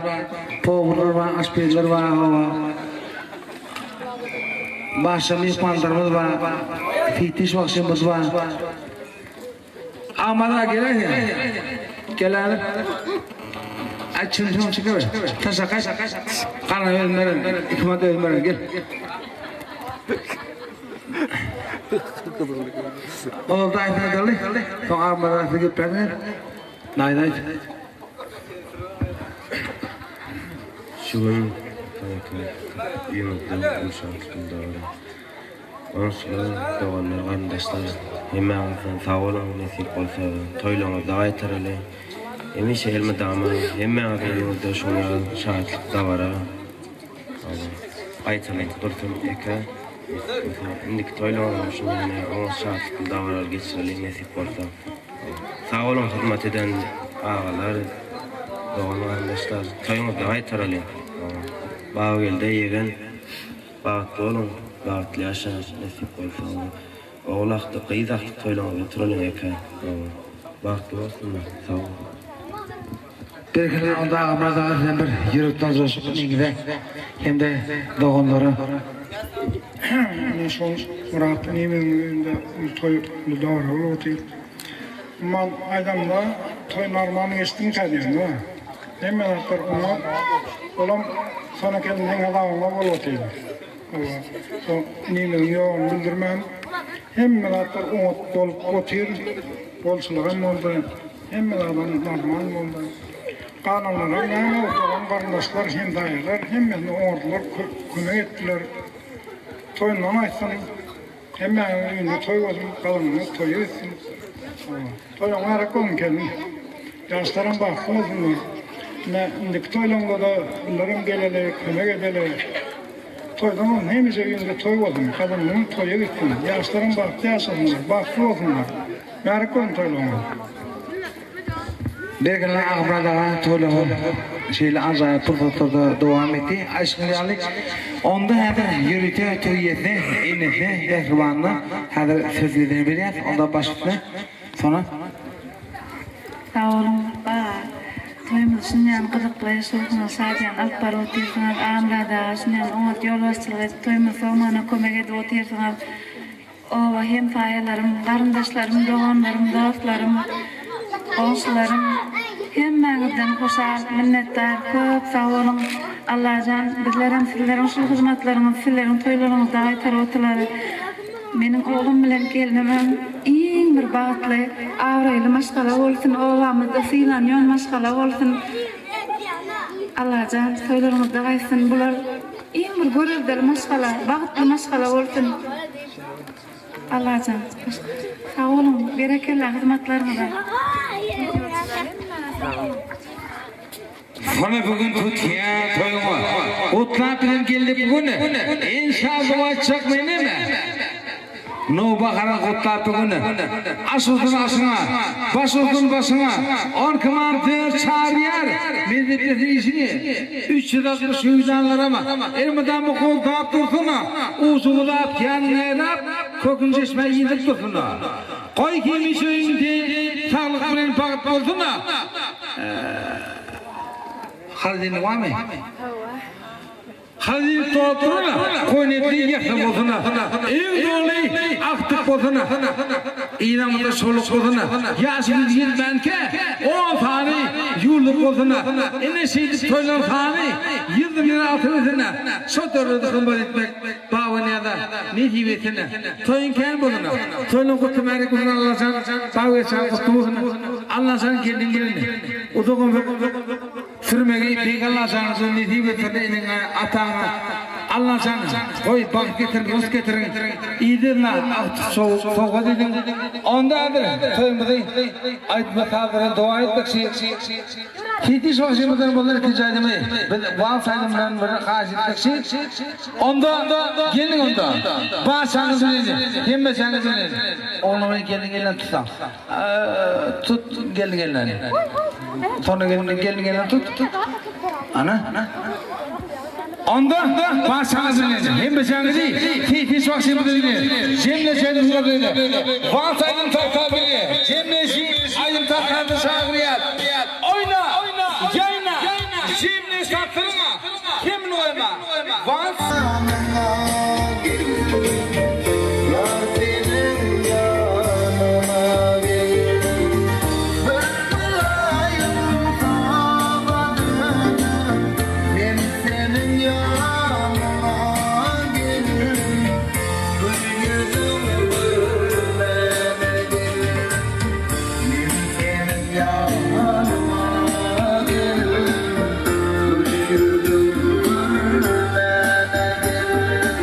powurlar bar, aşpezler bar, hawa. Başga myhmanlarymyz bar, Fitiş bagşymyz bar. Amara geler sen. Gel abi. Aç çimşon çıkıver. Taşa kaç. Kana özmeren. İkmat özmeren. Gel. Oldu ayna dalı. Soň Amara geplerine. Nay nay. Şu gün ýygnakda uşak dogry. Goňşular, doganlar, garyndaşlar hemmäňizden sag boluň, nesip bolsa toýlaryňyzda gaýtaraly. Hemişe elmydama hemmäňiziň öňüňizde şuň ýaly şatlyk dabara gaýtalanyp dursun eke. Nesip bolsa indiki toýlaryňyzam şuň ýaly oňat şatlykly dabaraly geçireli nesip bolsa. Sag boluň hyzmat eden agalar, dogan garyndaşlar toýuňyzda gaýtaraly. Babageldi ýegen. Bagtly boluň, bagtly ýaşaň nesip bolsa ogul agtyk gyz agtyk toýlaňyzda oturalyň eke bagtly bolsunlar sag boluň. Berekella onda Agamyrat aga sizem bir ýürekden joşup iniňize hem-de doganlara. Ine şol Myrat inimiziň öýünde uly toý, uly dabara bolup otyr. Umuman aýdamda toý normal geçdimikä diýen-de. Hemme zatlar oňat. Olam Sona gelin hazabyňa bolup otyr. Hawa. Şo inimiziň ýoguny bildirmän hemme zatlar oňat bolup otyr. Bolçulygam boldy. Hemme zadam normal boldy. Galanlaram näme dogan garyndaşlar hemsaýalar hemmesini oňardylar kömek etdiler. Toýundan aýtsyn. Hemmäňiziň öýünde toý bolsun, galanyňyz toýa gitsin. Toýuň mübärek bolsun gelin. Ýaşlaram bagtly bolsunlar. Ine indiki toýlaňda-da bularem geleli, kömek edeli. Toýdan bolsun, hemişe öýüňde toý bolsun, galanyňyz toýa gitsin. Ýaşlaram bagtly ýaşasynlar, bagtly bolsunlar. Mübärek bolsun toýlaryňyz. Bergili Agmyrat aga toýlaryň şeýle ajaýyp pursatlarda dowam etdi. Aýşyňyz ýaly, onda häzir ýörite toý iýesine, enesine, mähribanyna häzir söz gezegini berýäs. Onda baş üstüne, Sona. Sag boluň, baga. Toýumyzy şunýan gyzykly, şowhunly, şadyýan alyp baryp otyrsyňyz. Agmyrat aga şunýan oňat ýolbaşçylyk edip, toýumyzy sowmagyna kömek edip otyrsyňyz. Oba hemsaýalarym, garyndaşlarym, doganlarym, dostlarym, goňşularym hemmäňizden hoşal, minnetdar, köp sag boluň. Allajan bizlerem sizleriň şul hyzmatlaryňyzy sizleriň toýlaryňyzda gaýtaryp otular. Meniň oglum bilen gelnimem iň bir bagtly, abraýly maşgala bolsun, obamyzda sylanýan maşgala bolsun. Allajan toýlaryňyzda gaýtsyn. Bular iň bir göreldeli maşgala, bagtly maşgala bolsun. Allajan sag boluň berekella hyzmatlaryňyza. Sona bu gün tutýa toýuňy. Gutlap bizem geldik bu gün. Enşallah aýtjak menem. Nowbaharyň gutlap bu gün. Aş bolsun aşyňa, baş bolsun başyňa. On kymam dört çarýar, Mezzetlesin işiňi. 360 hüwdanlaram elmydama goldap dursun, Ujugulap, ýanyňa ýarap, köküň çeşmä indirip dursun. Goý hemişe öýüňde saglyk bilen bagt bolsun. Halyny barmy? Hawa. Halyl dolduryna, Koýnetli ýasy bolsuna, Iň doly agtyk bolsuna, Ynaňyzda şoluk bolsuna, Ýaşymyz ýetmänkä on sany ýuwluk bolsuna, Ine şeýdip toýlaň sany ýyldyz bilen altybilsine, Şo döwrede gymmat etmek Babanyýaza nesip etsene, Toýuň kän bolsuna, Toýlaň gutly märek bolsun Allajan, Babageçan gutly bolsun, Allajan geldiň gelene, Uzak ömür. Sürmegi Beýik Allajanyňyzdan nesip etsin eneňe ataňa Allajan goý bagt getirin rysk getirin yzyna agtyk sowgat ediň onda häzir toýumyzy aýdyma saz bilen dowam etmekçi Siti şoşymyzdan bolan ikinji aýdymy biz wals aýdymyndan bir haýyş etmekçi onda geliň onda barçaňyz bilen hemmeçäňiz bilen oglan gelin elinden tutsaň. Tut gelin gelin. Sonra gelin gelin gelin tut. Ana. Onda başaňyzy bilen, hemmeçäňizi Seýfi şahsymyzy bilen, jemleşenimiz bilen, Wals aýdym tarta bile, jemleşi aýdym tartany çagyrýar. Oýna, ýaýna, jemleş tartynyňa, kemini goýma. Wals. Ýar seniň ýanyňa gel. Bir mylaýym saza dönüp, men seniň ýanyňa gel. Gül ýüzüň görmäne gel. Men seniň ýanyňa gel. Gül ýüzüň görmäne gel.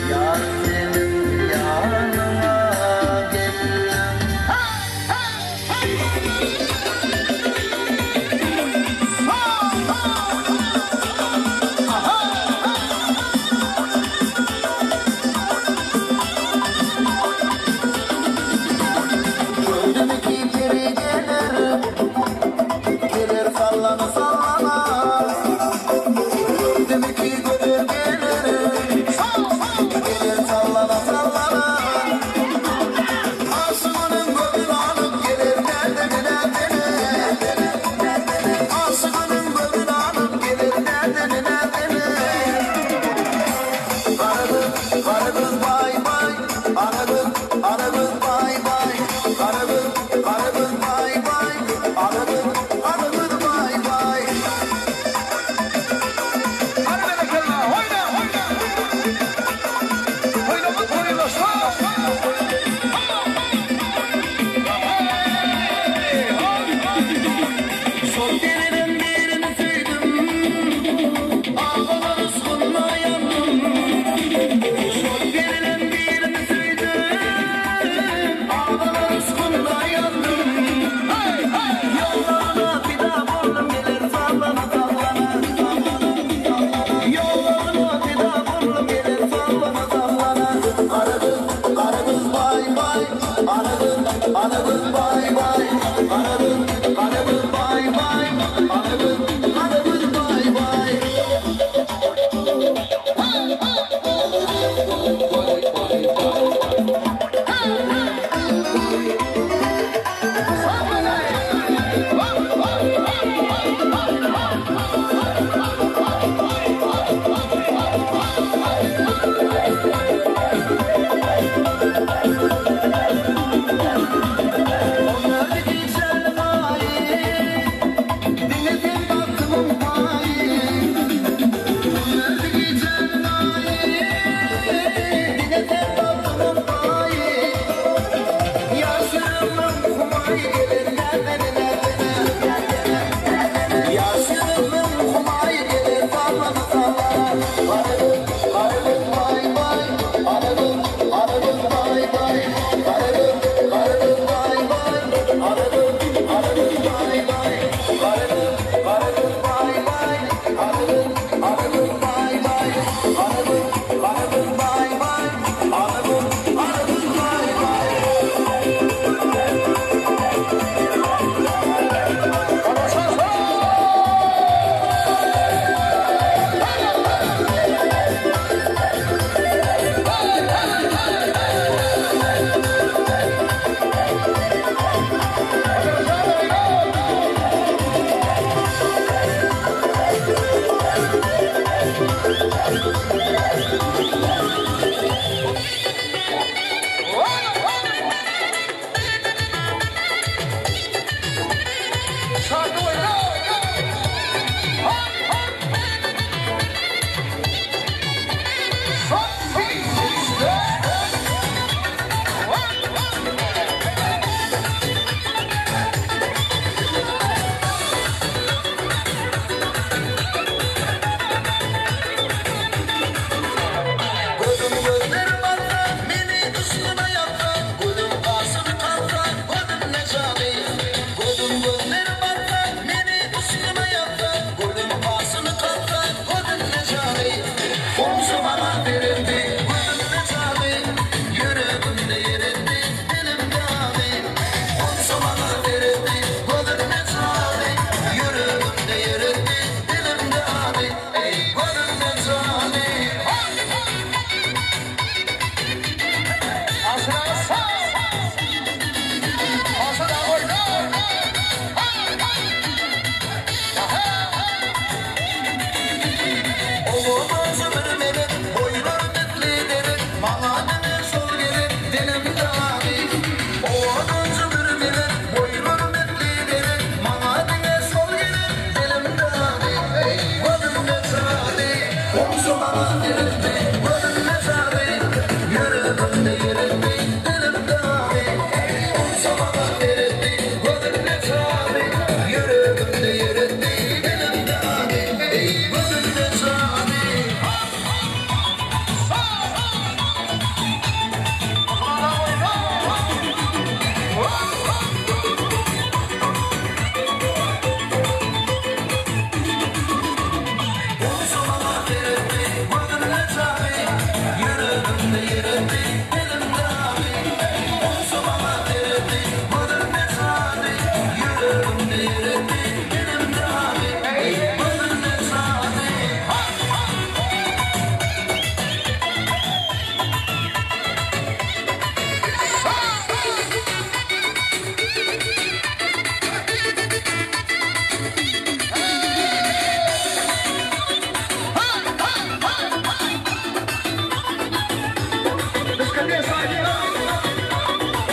Ýar seniň ýanyňa geldim. Gördüm ki peri gelir, gelir sallana sallana. Gördüm ki gözel gelir, gelir sallana sallana. Aşıgının gözün alıp gelir derdini derdini. Aşıgının gözün alıp gelir derdini derdini. Kara kız, kara kız bay bay, ana kız, ana kız bay bay. Kara kız, kara kız bay bay, ana kız, ana kız bay bay. Hadi berekella, oýna, oýna. Oýnamyz toýlaşma. Şol dereden birini söýdüm, Agalar yşgyna ýandym. Şol dereden birini söýdüm, Agalar yşgyna ýandym. Ýollaryna pida boldum, geler sallana sallana. Ýollaryna pida boldum, geler sallana sallana. Gara gyz, gara gyz baý baý, Ana gyz, ana gyz baý baý. Gara gyz, gara gyz baý baý, Ana gyz, ana gyz baý baý.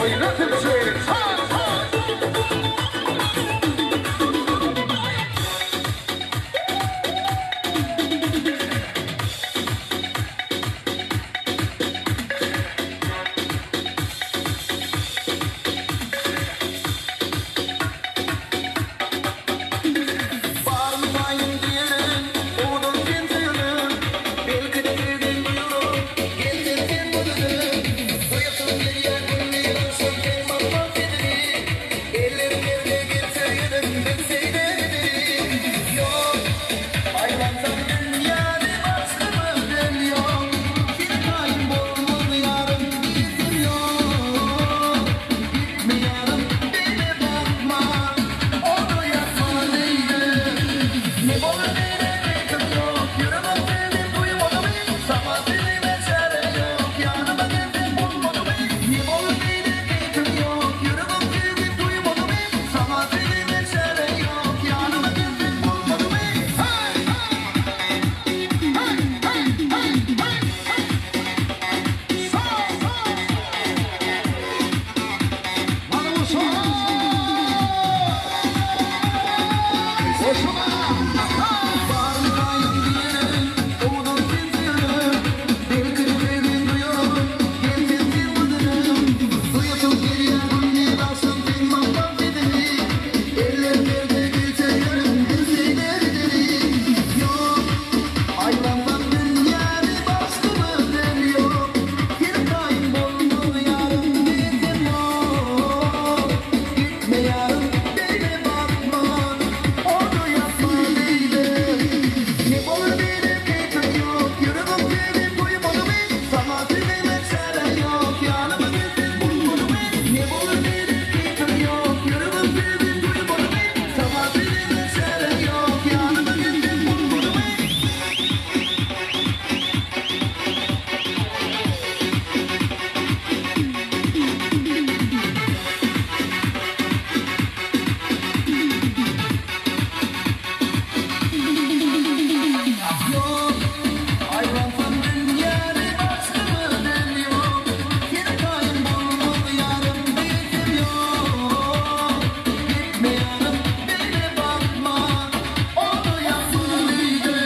Oýna sülçi! Ha! Barmaýyn diýerin, owadan sen söýenim, Belki-de söýgim duýular, gelseň sen bu düzüm. Duýasym gelýär gündiz agşam seň mahmal sesiňi, Ellerim elde gelse ýüzüm bilseýde gideri. Ýok, aýlansam dünýäni başga gözel ýok, Seni taýyn bolmaz ýarym diýsem ýok. Gitme ýarym beýle bakma, Onda ýatma beýle. Ne bolar beýle keýpim ýok, Ýüregim seni duýmadymy? Saňa sözüme çäre ýok, Ýanyma gelseň bolmadymy? Ne bolar beýle keýpim ýok, Ýüregim seni duýmadymy? Saňa sözüme çäre ýok, Ýanyma gelseň bolmadymy? Hey! Hey! Hey! Hey! Hey! Aylandan dünýäni başga gözel ýok, Seni taýyn bolmaz ýarym diýsem ýok. Gitme ýarym beýle bakma, Onda ýatma beýle. Ne bolar beýle keýpim ýok, Ýüregim seni duýmadymy? Saňa söýmeme çäre ýok, Ýanyma gelseň bolmadymy? Ne bolar beýle keýpim ýok, Ýüregim seni duýmadymy? Saňa söýmeme çäre ýok, Ýanyma gelseň bolmadymy? Ýok, aýlansam dünýäni başga gözel ýok, Seni taýyn bolmaz ýarym diýsem ýok. Gitme ýarym beýle bakma, Onda ýatma beýle.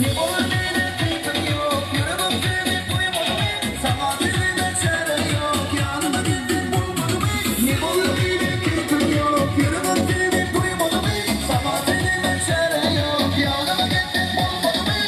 Ne bolar beýle keýpim ýok, Ýüregim seni duýmadymy? Saňa söýgüme çäre ýok, Ýanyma gelseň bolmadymy? Ne bolar beýle keýpim ýok, Ýüregim seni duýmadymy? Saňa söýgüme çäre ýok, Ýanyma gelseň bolmadymy?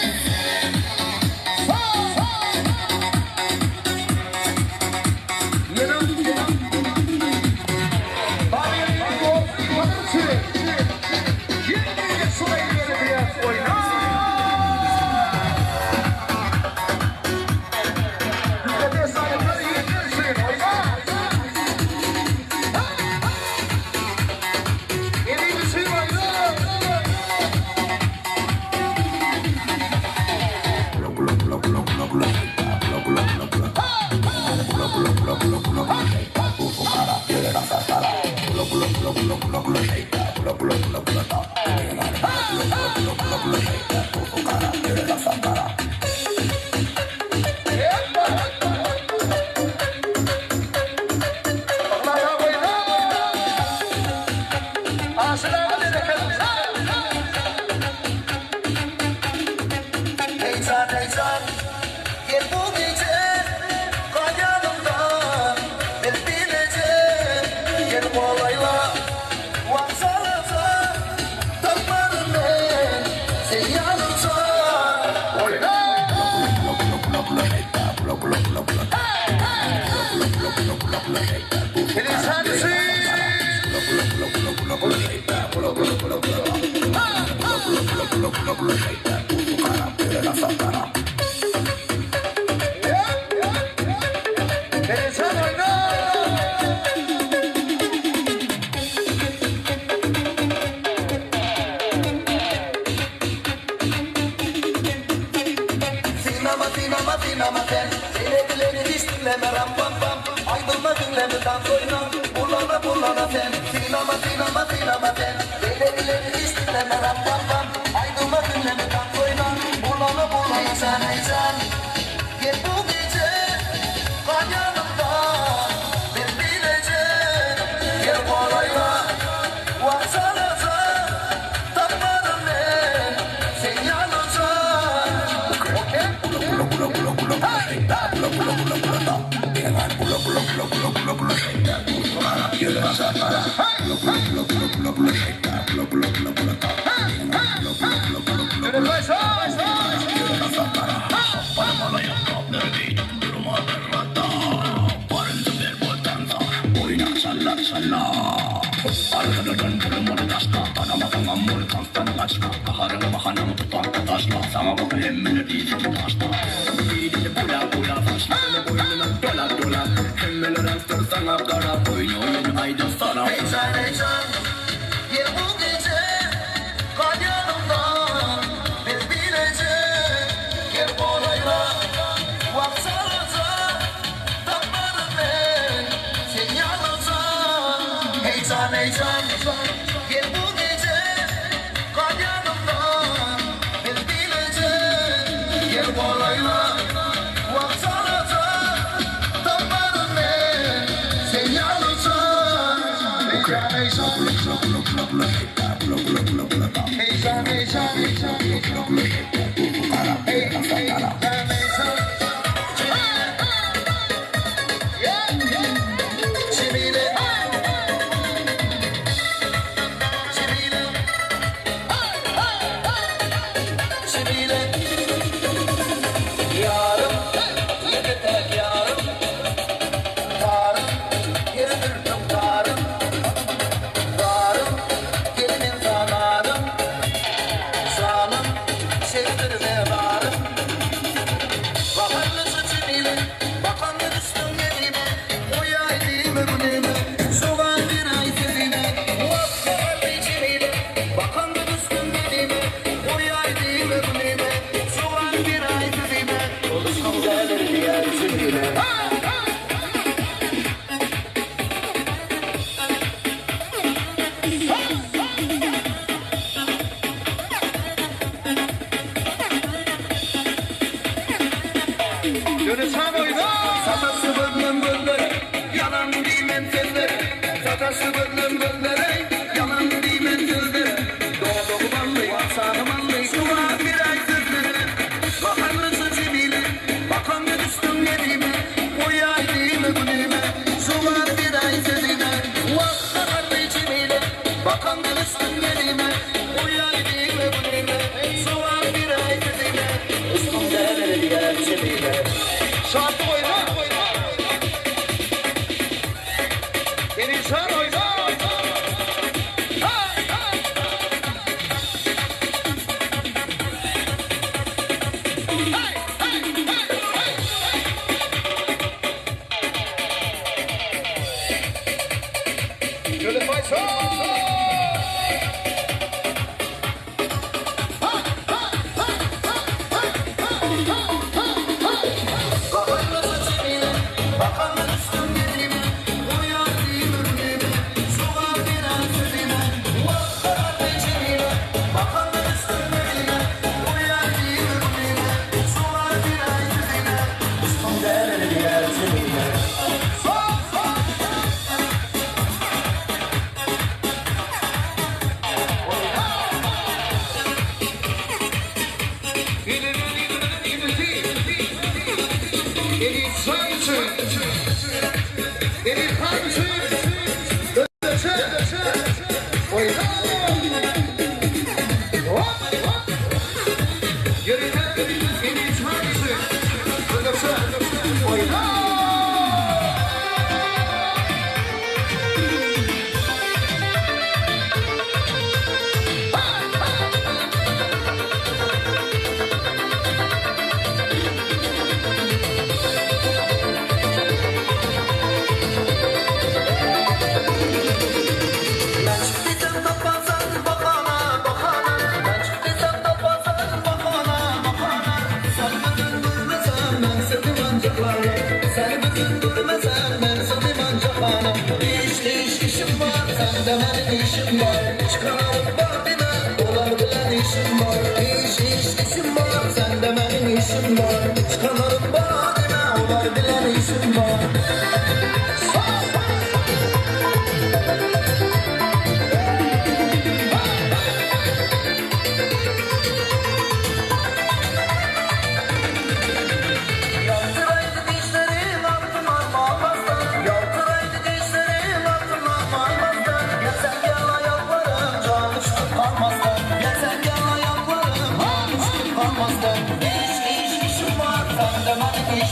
Heyecan heyecan Gel bu gece Kal yanımda Bil bilece Gel kolayla Vazalaca.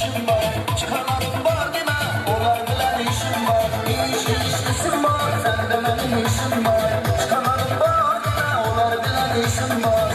işim bar. Çykanlarym bar diýme, olar bilen işim bar. Iş iş işim bar, sende meniň işim bar. Çykanlarym bar diýme, olar bilen işim bar.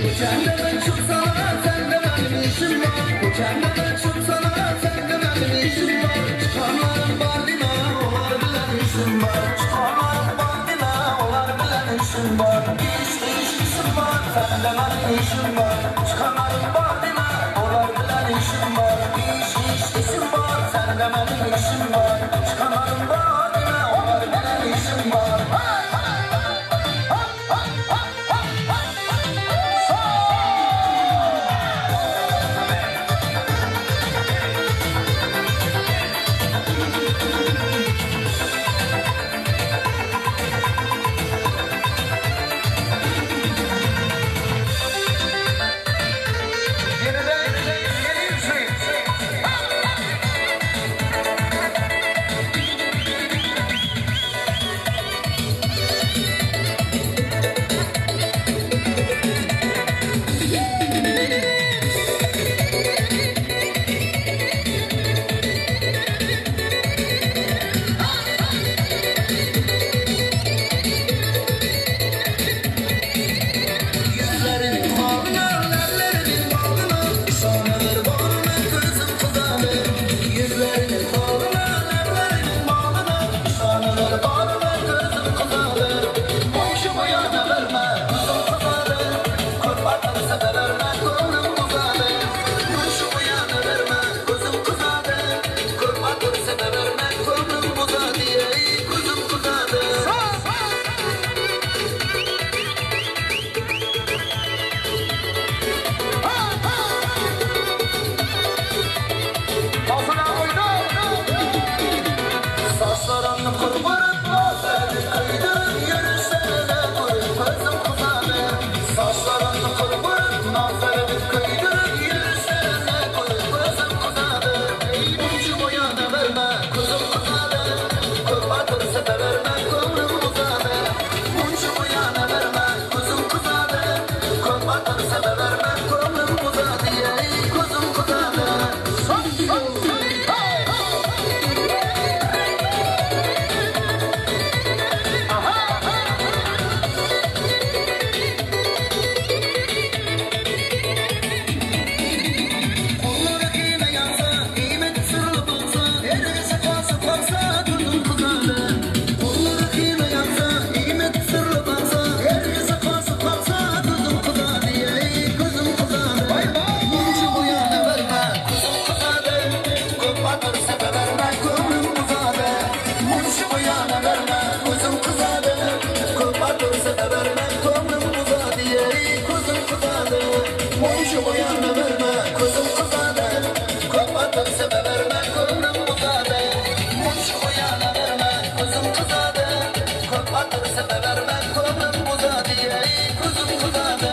Köçende çıksana sende benim işim var. Köçende çıksana sende benim işim var. Çıkanlarım var deme olar bilen işim var. Çıkanlarım var deme olar bilen işim var. İş iş işim var sende benim işim var. Çıkanlarım var deme olar bilen işim var. İş iş işim var sende benim işim var. Çıkanlarım var deme olar bilen işim var. Yüzlerinin bağına, leblerinin bağına, Şaneler bağına, gözüm kızarır. Yüzlerinin bağına, leblerinin bağına, Şaneler bağına, gözüm kızarır. Komşumu yana verme, gözüm kızarır. Köp atarsa da verme, gönlüm uzarır. Komşumu yana verme, gözüm kızarır. Köp atarsa da verme, gönlüm uzarır. Gözüm kızarır. Saçlarını kıvırıp gözleri kıydırıp yürüsene görüp gözüm kızarır. Saçlarını kıvırıp nazarını kıydırıp yürüsene görüp gözüm kızarır. Ey burcu boyana verme gözüm kızarır. Köp atırsa da verme gönlüm uzarır. Burcu boyana verme gözüm kızarır. Köp atırsa da verme gönlüm uzarır. Ey gözüm kızarır. Kolları kime yansa, kıymet sırlı bulsa, ergi şakası kalsa, gönlüm kızardı. Kolları kime yansa, kıymet sırlı baksa, ergi şakası kalsa, gözüm kızardı, ey gözüm kızardı. Burcu bu yana verme, gözüm kızardı. Köp atırsa da verme, gönlüm uzardı. Burcu bu yana verme, gözüm kızardı. Köp atırsa da verme, gönlüm uzardı, ey gözüm kızardı. Burcu bu yana verme, gözüm kızardı. Köp atırsa da verme, gönlüm uzardı. Burcu bu yana verme, gözüm kızardı. Köp atırsa da verme, gönlüm uzardı, ey gözüm kızardı.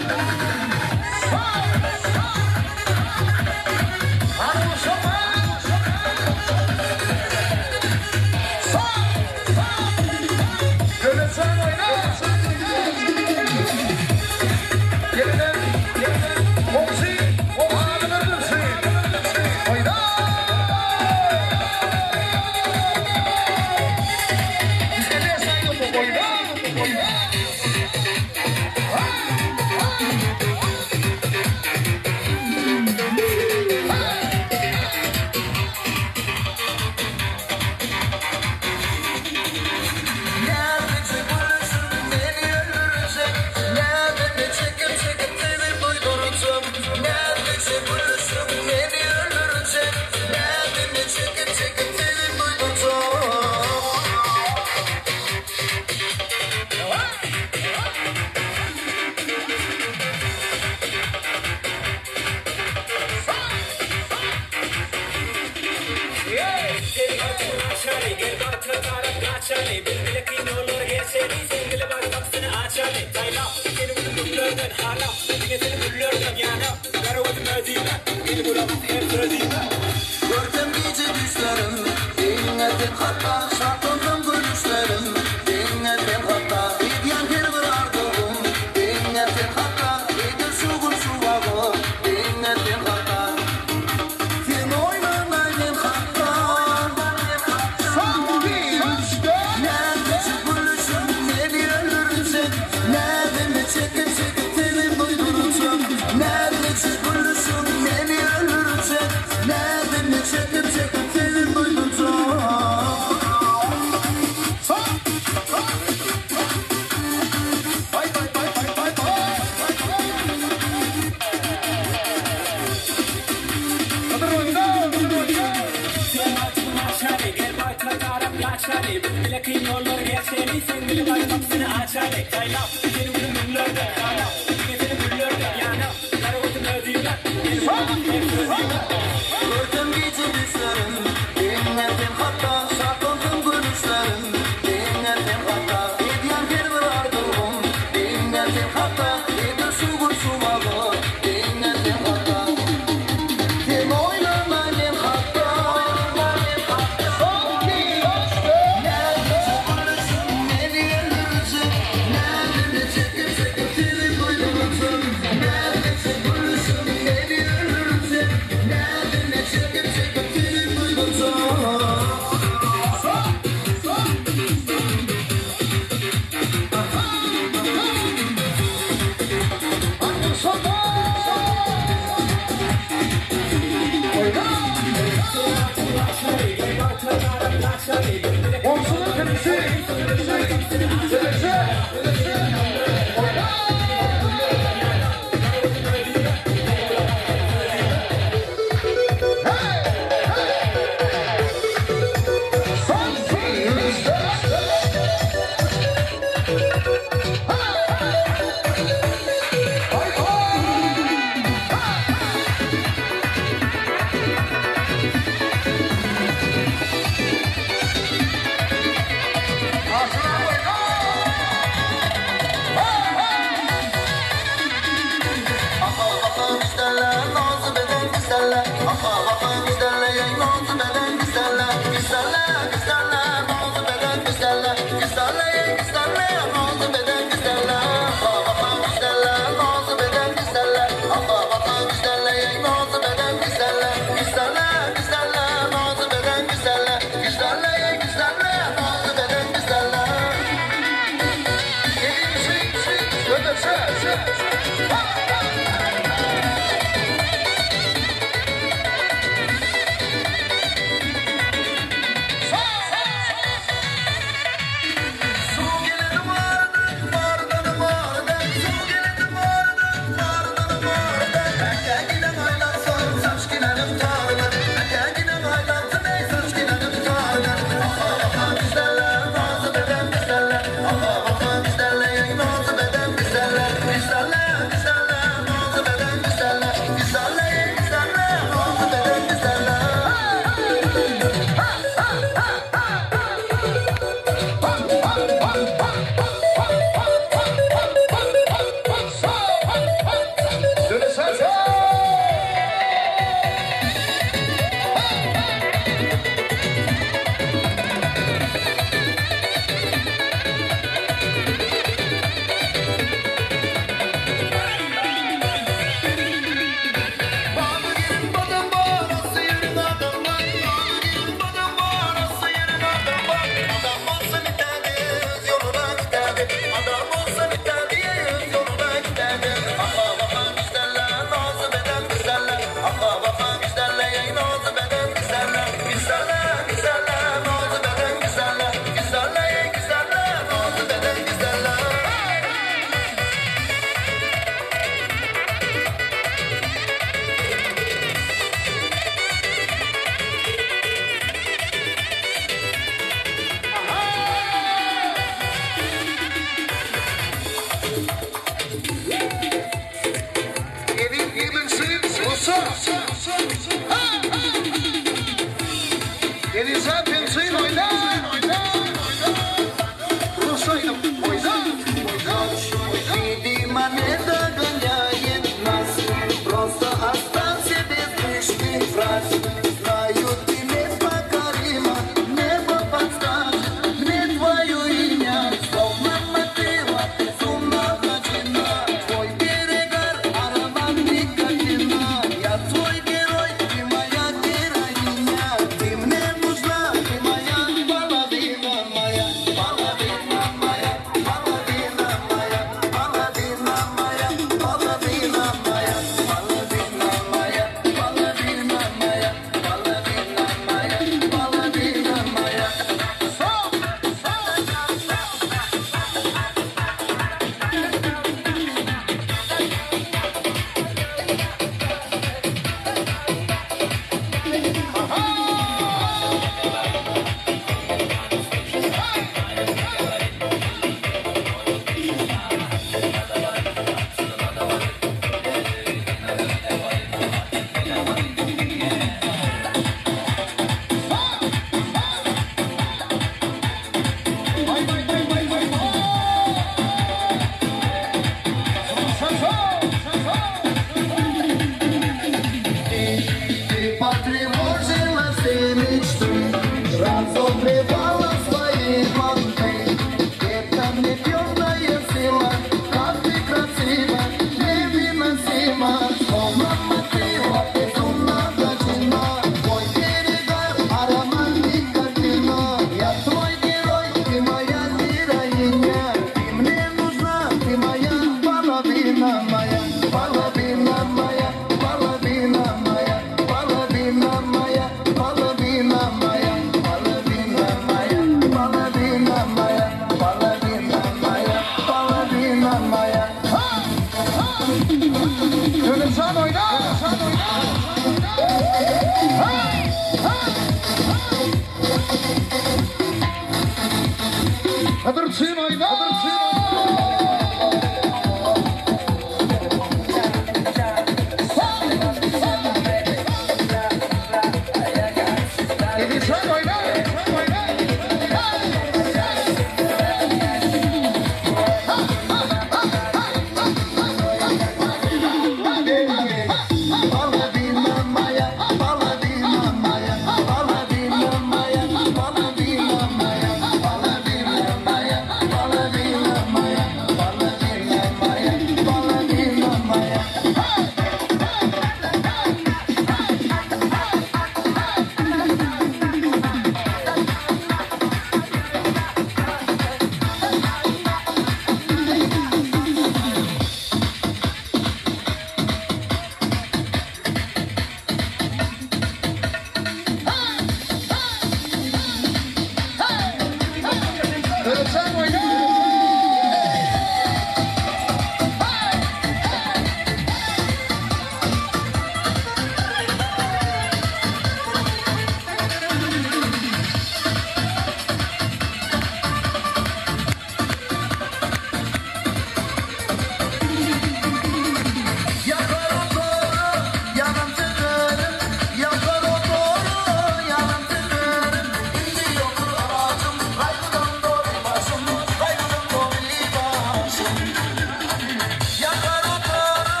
Ýakar otara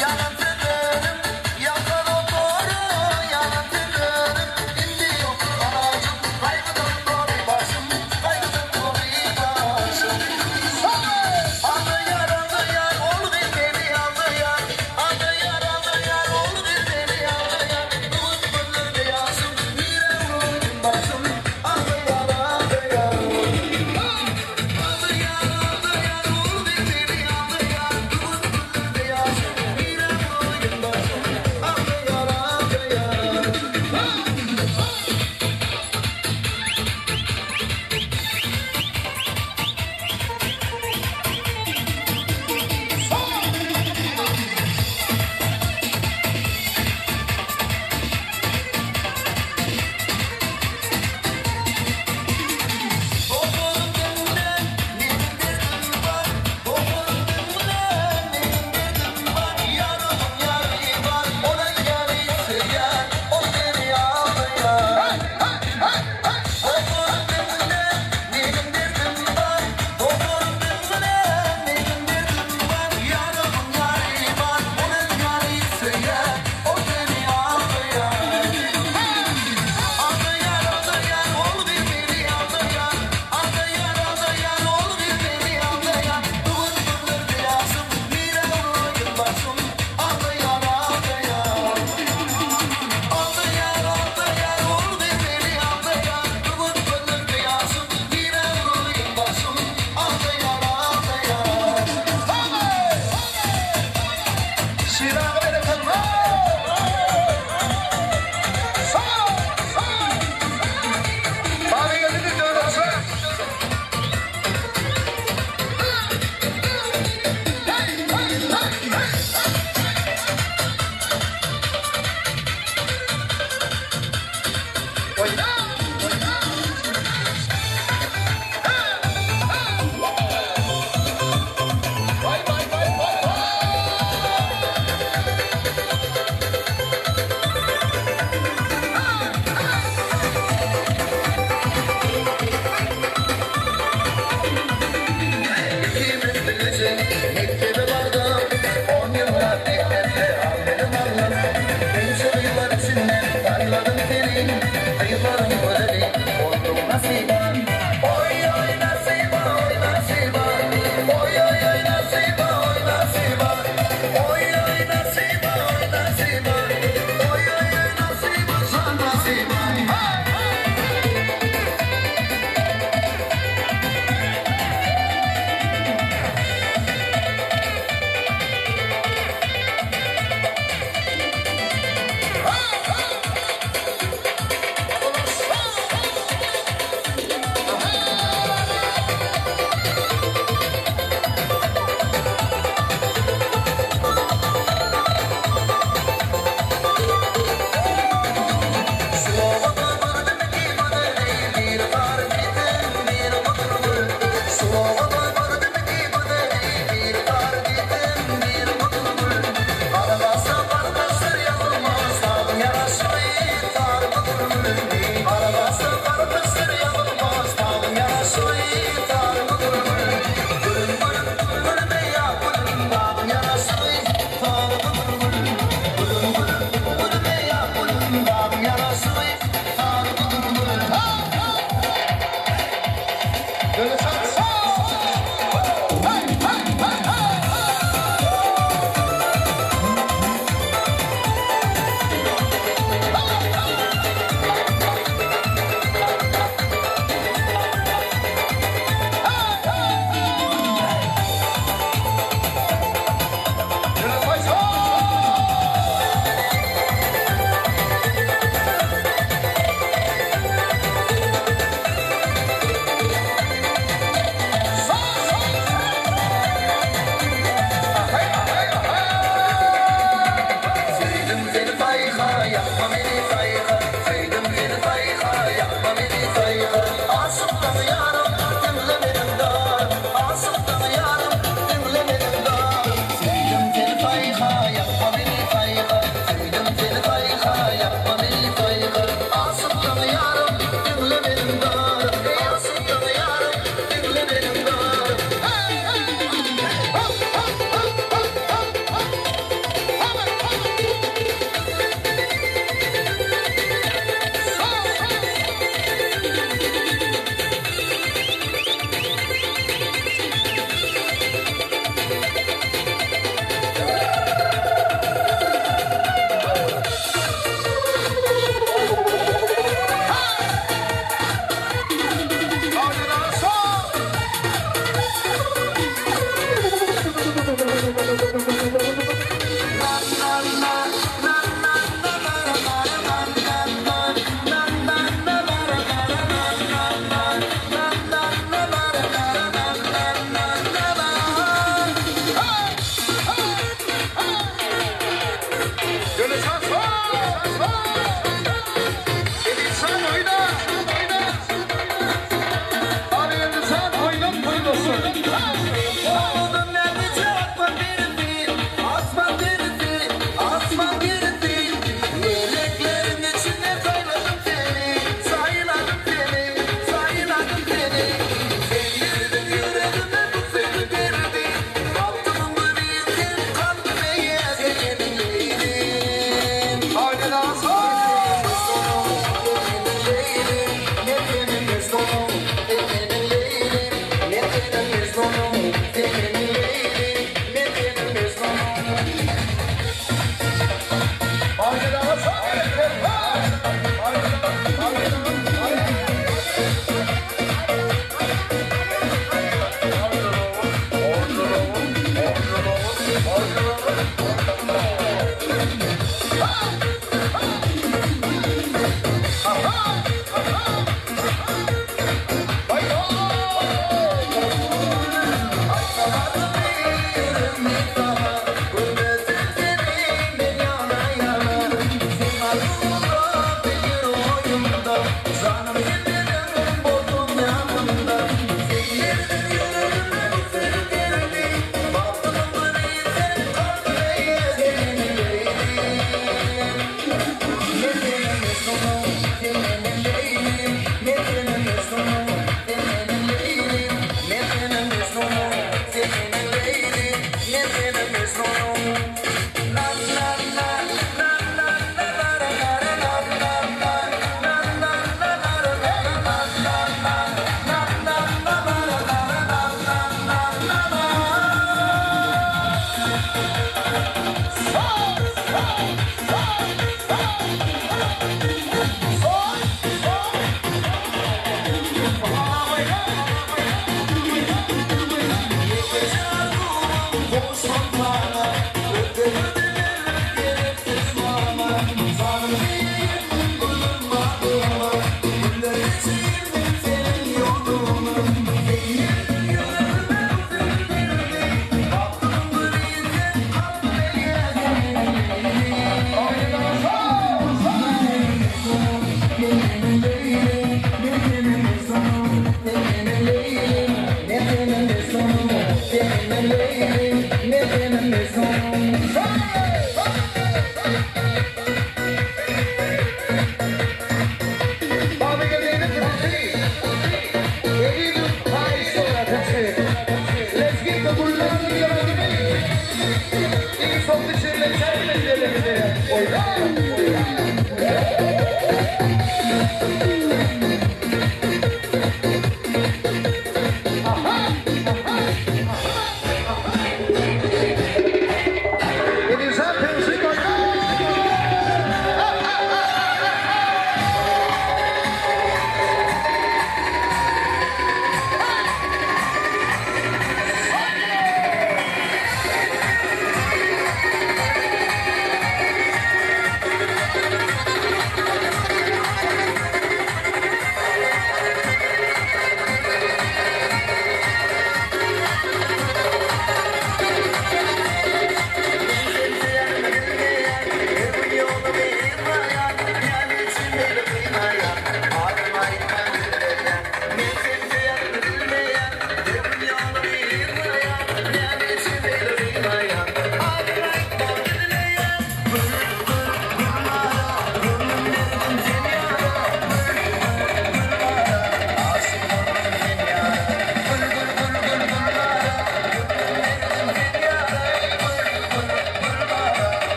ýanan sözlerim, Ýakar otara ýanan sözlerim, Indi ýokdur alajym, Gaýgydan doly başym, Gaýgydan doly başym. Aldaýar, aldaýar, ol gyz meni aldaýar, Aldaýar, aldaýar, ol gyz meni aldaýar, Bu gün gözlerde ýaşym, nirä uruldym başym, Aldaýar, aldaýar. Aldaýar, aldaýar, ol gyz meni aldaýar, Bu gün gözlerde ýaşym, nirä uruldym başym, Aldaýar, aldaýar. Doktorum diňle, meniň derdim bar, Doktorum diňle, meniň derdim bar, Ýarymyň ýary bar, ol-a ýary söýýär, ol meni aldaýar. Doktorum diňle, meniň derdim bar, Doktorum diňle, meniň derdim bar, Ýarymyň ýary bar, ol-a ýary söýýär, ol meni aldaýar. Aldaýar, aldaýar, ol gyz meni aldaýar, Aldaýar, aldaýar, ol gyz meni aldaýar, Bu gün gözlerde ýaşym, nirä uraýyn başym, Aldaýar, aldaýar. Aldaýar, aldaýar, ol gyz meni aldaýar, Bu gün gözlerde ýaşym, nirä uraýyn başym, Aldaýar, aldaýar. Şiraga berekella! Baba geldi döwletçi.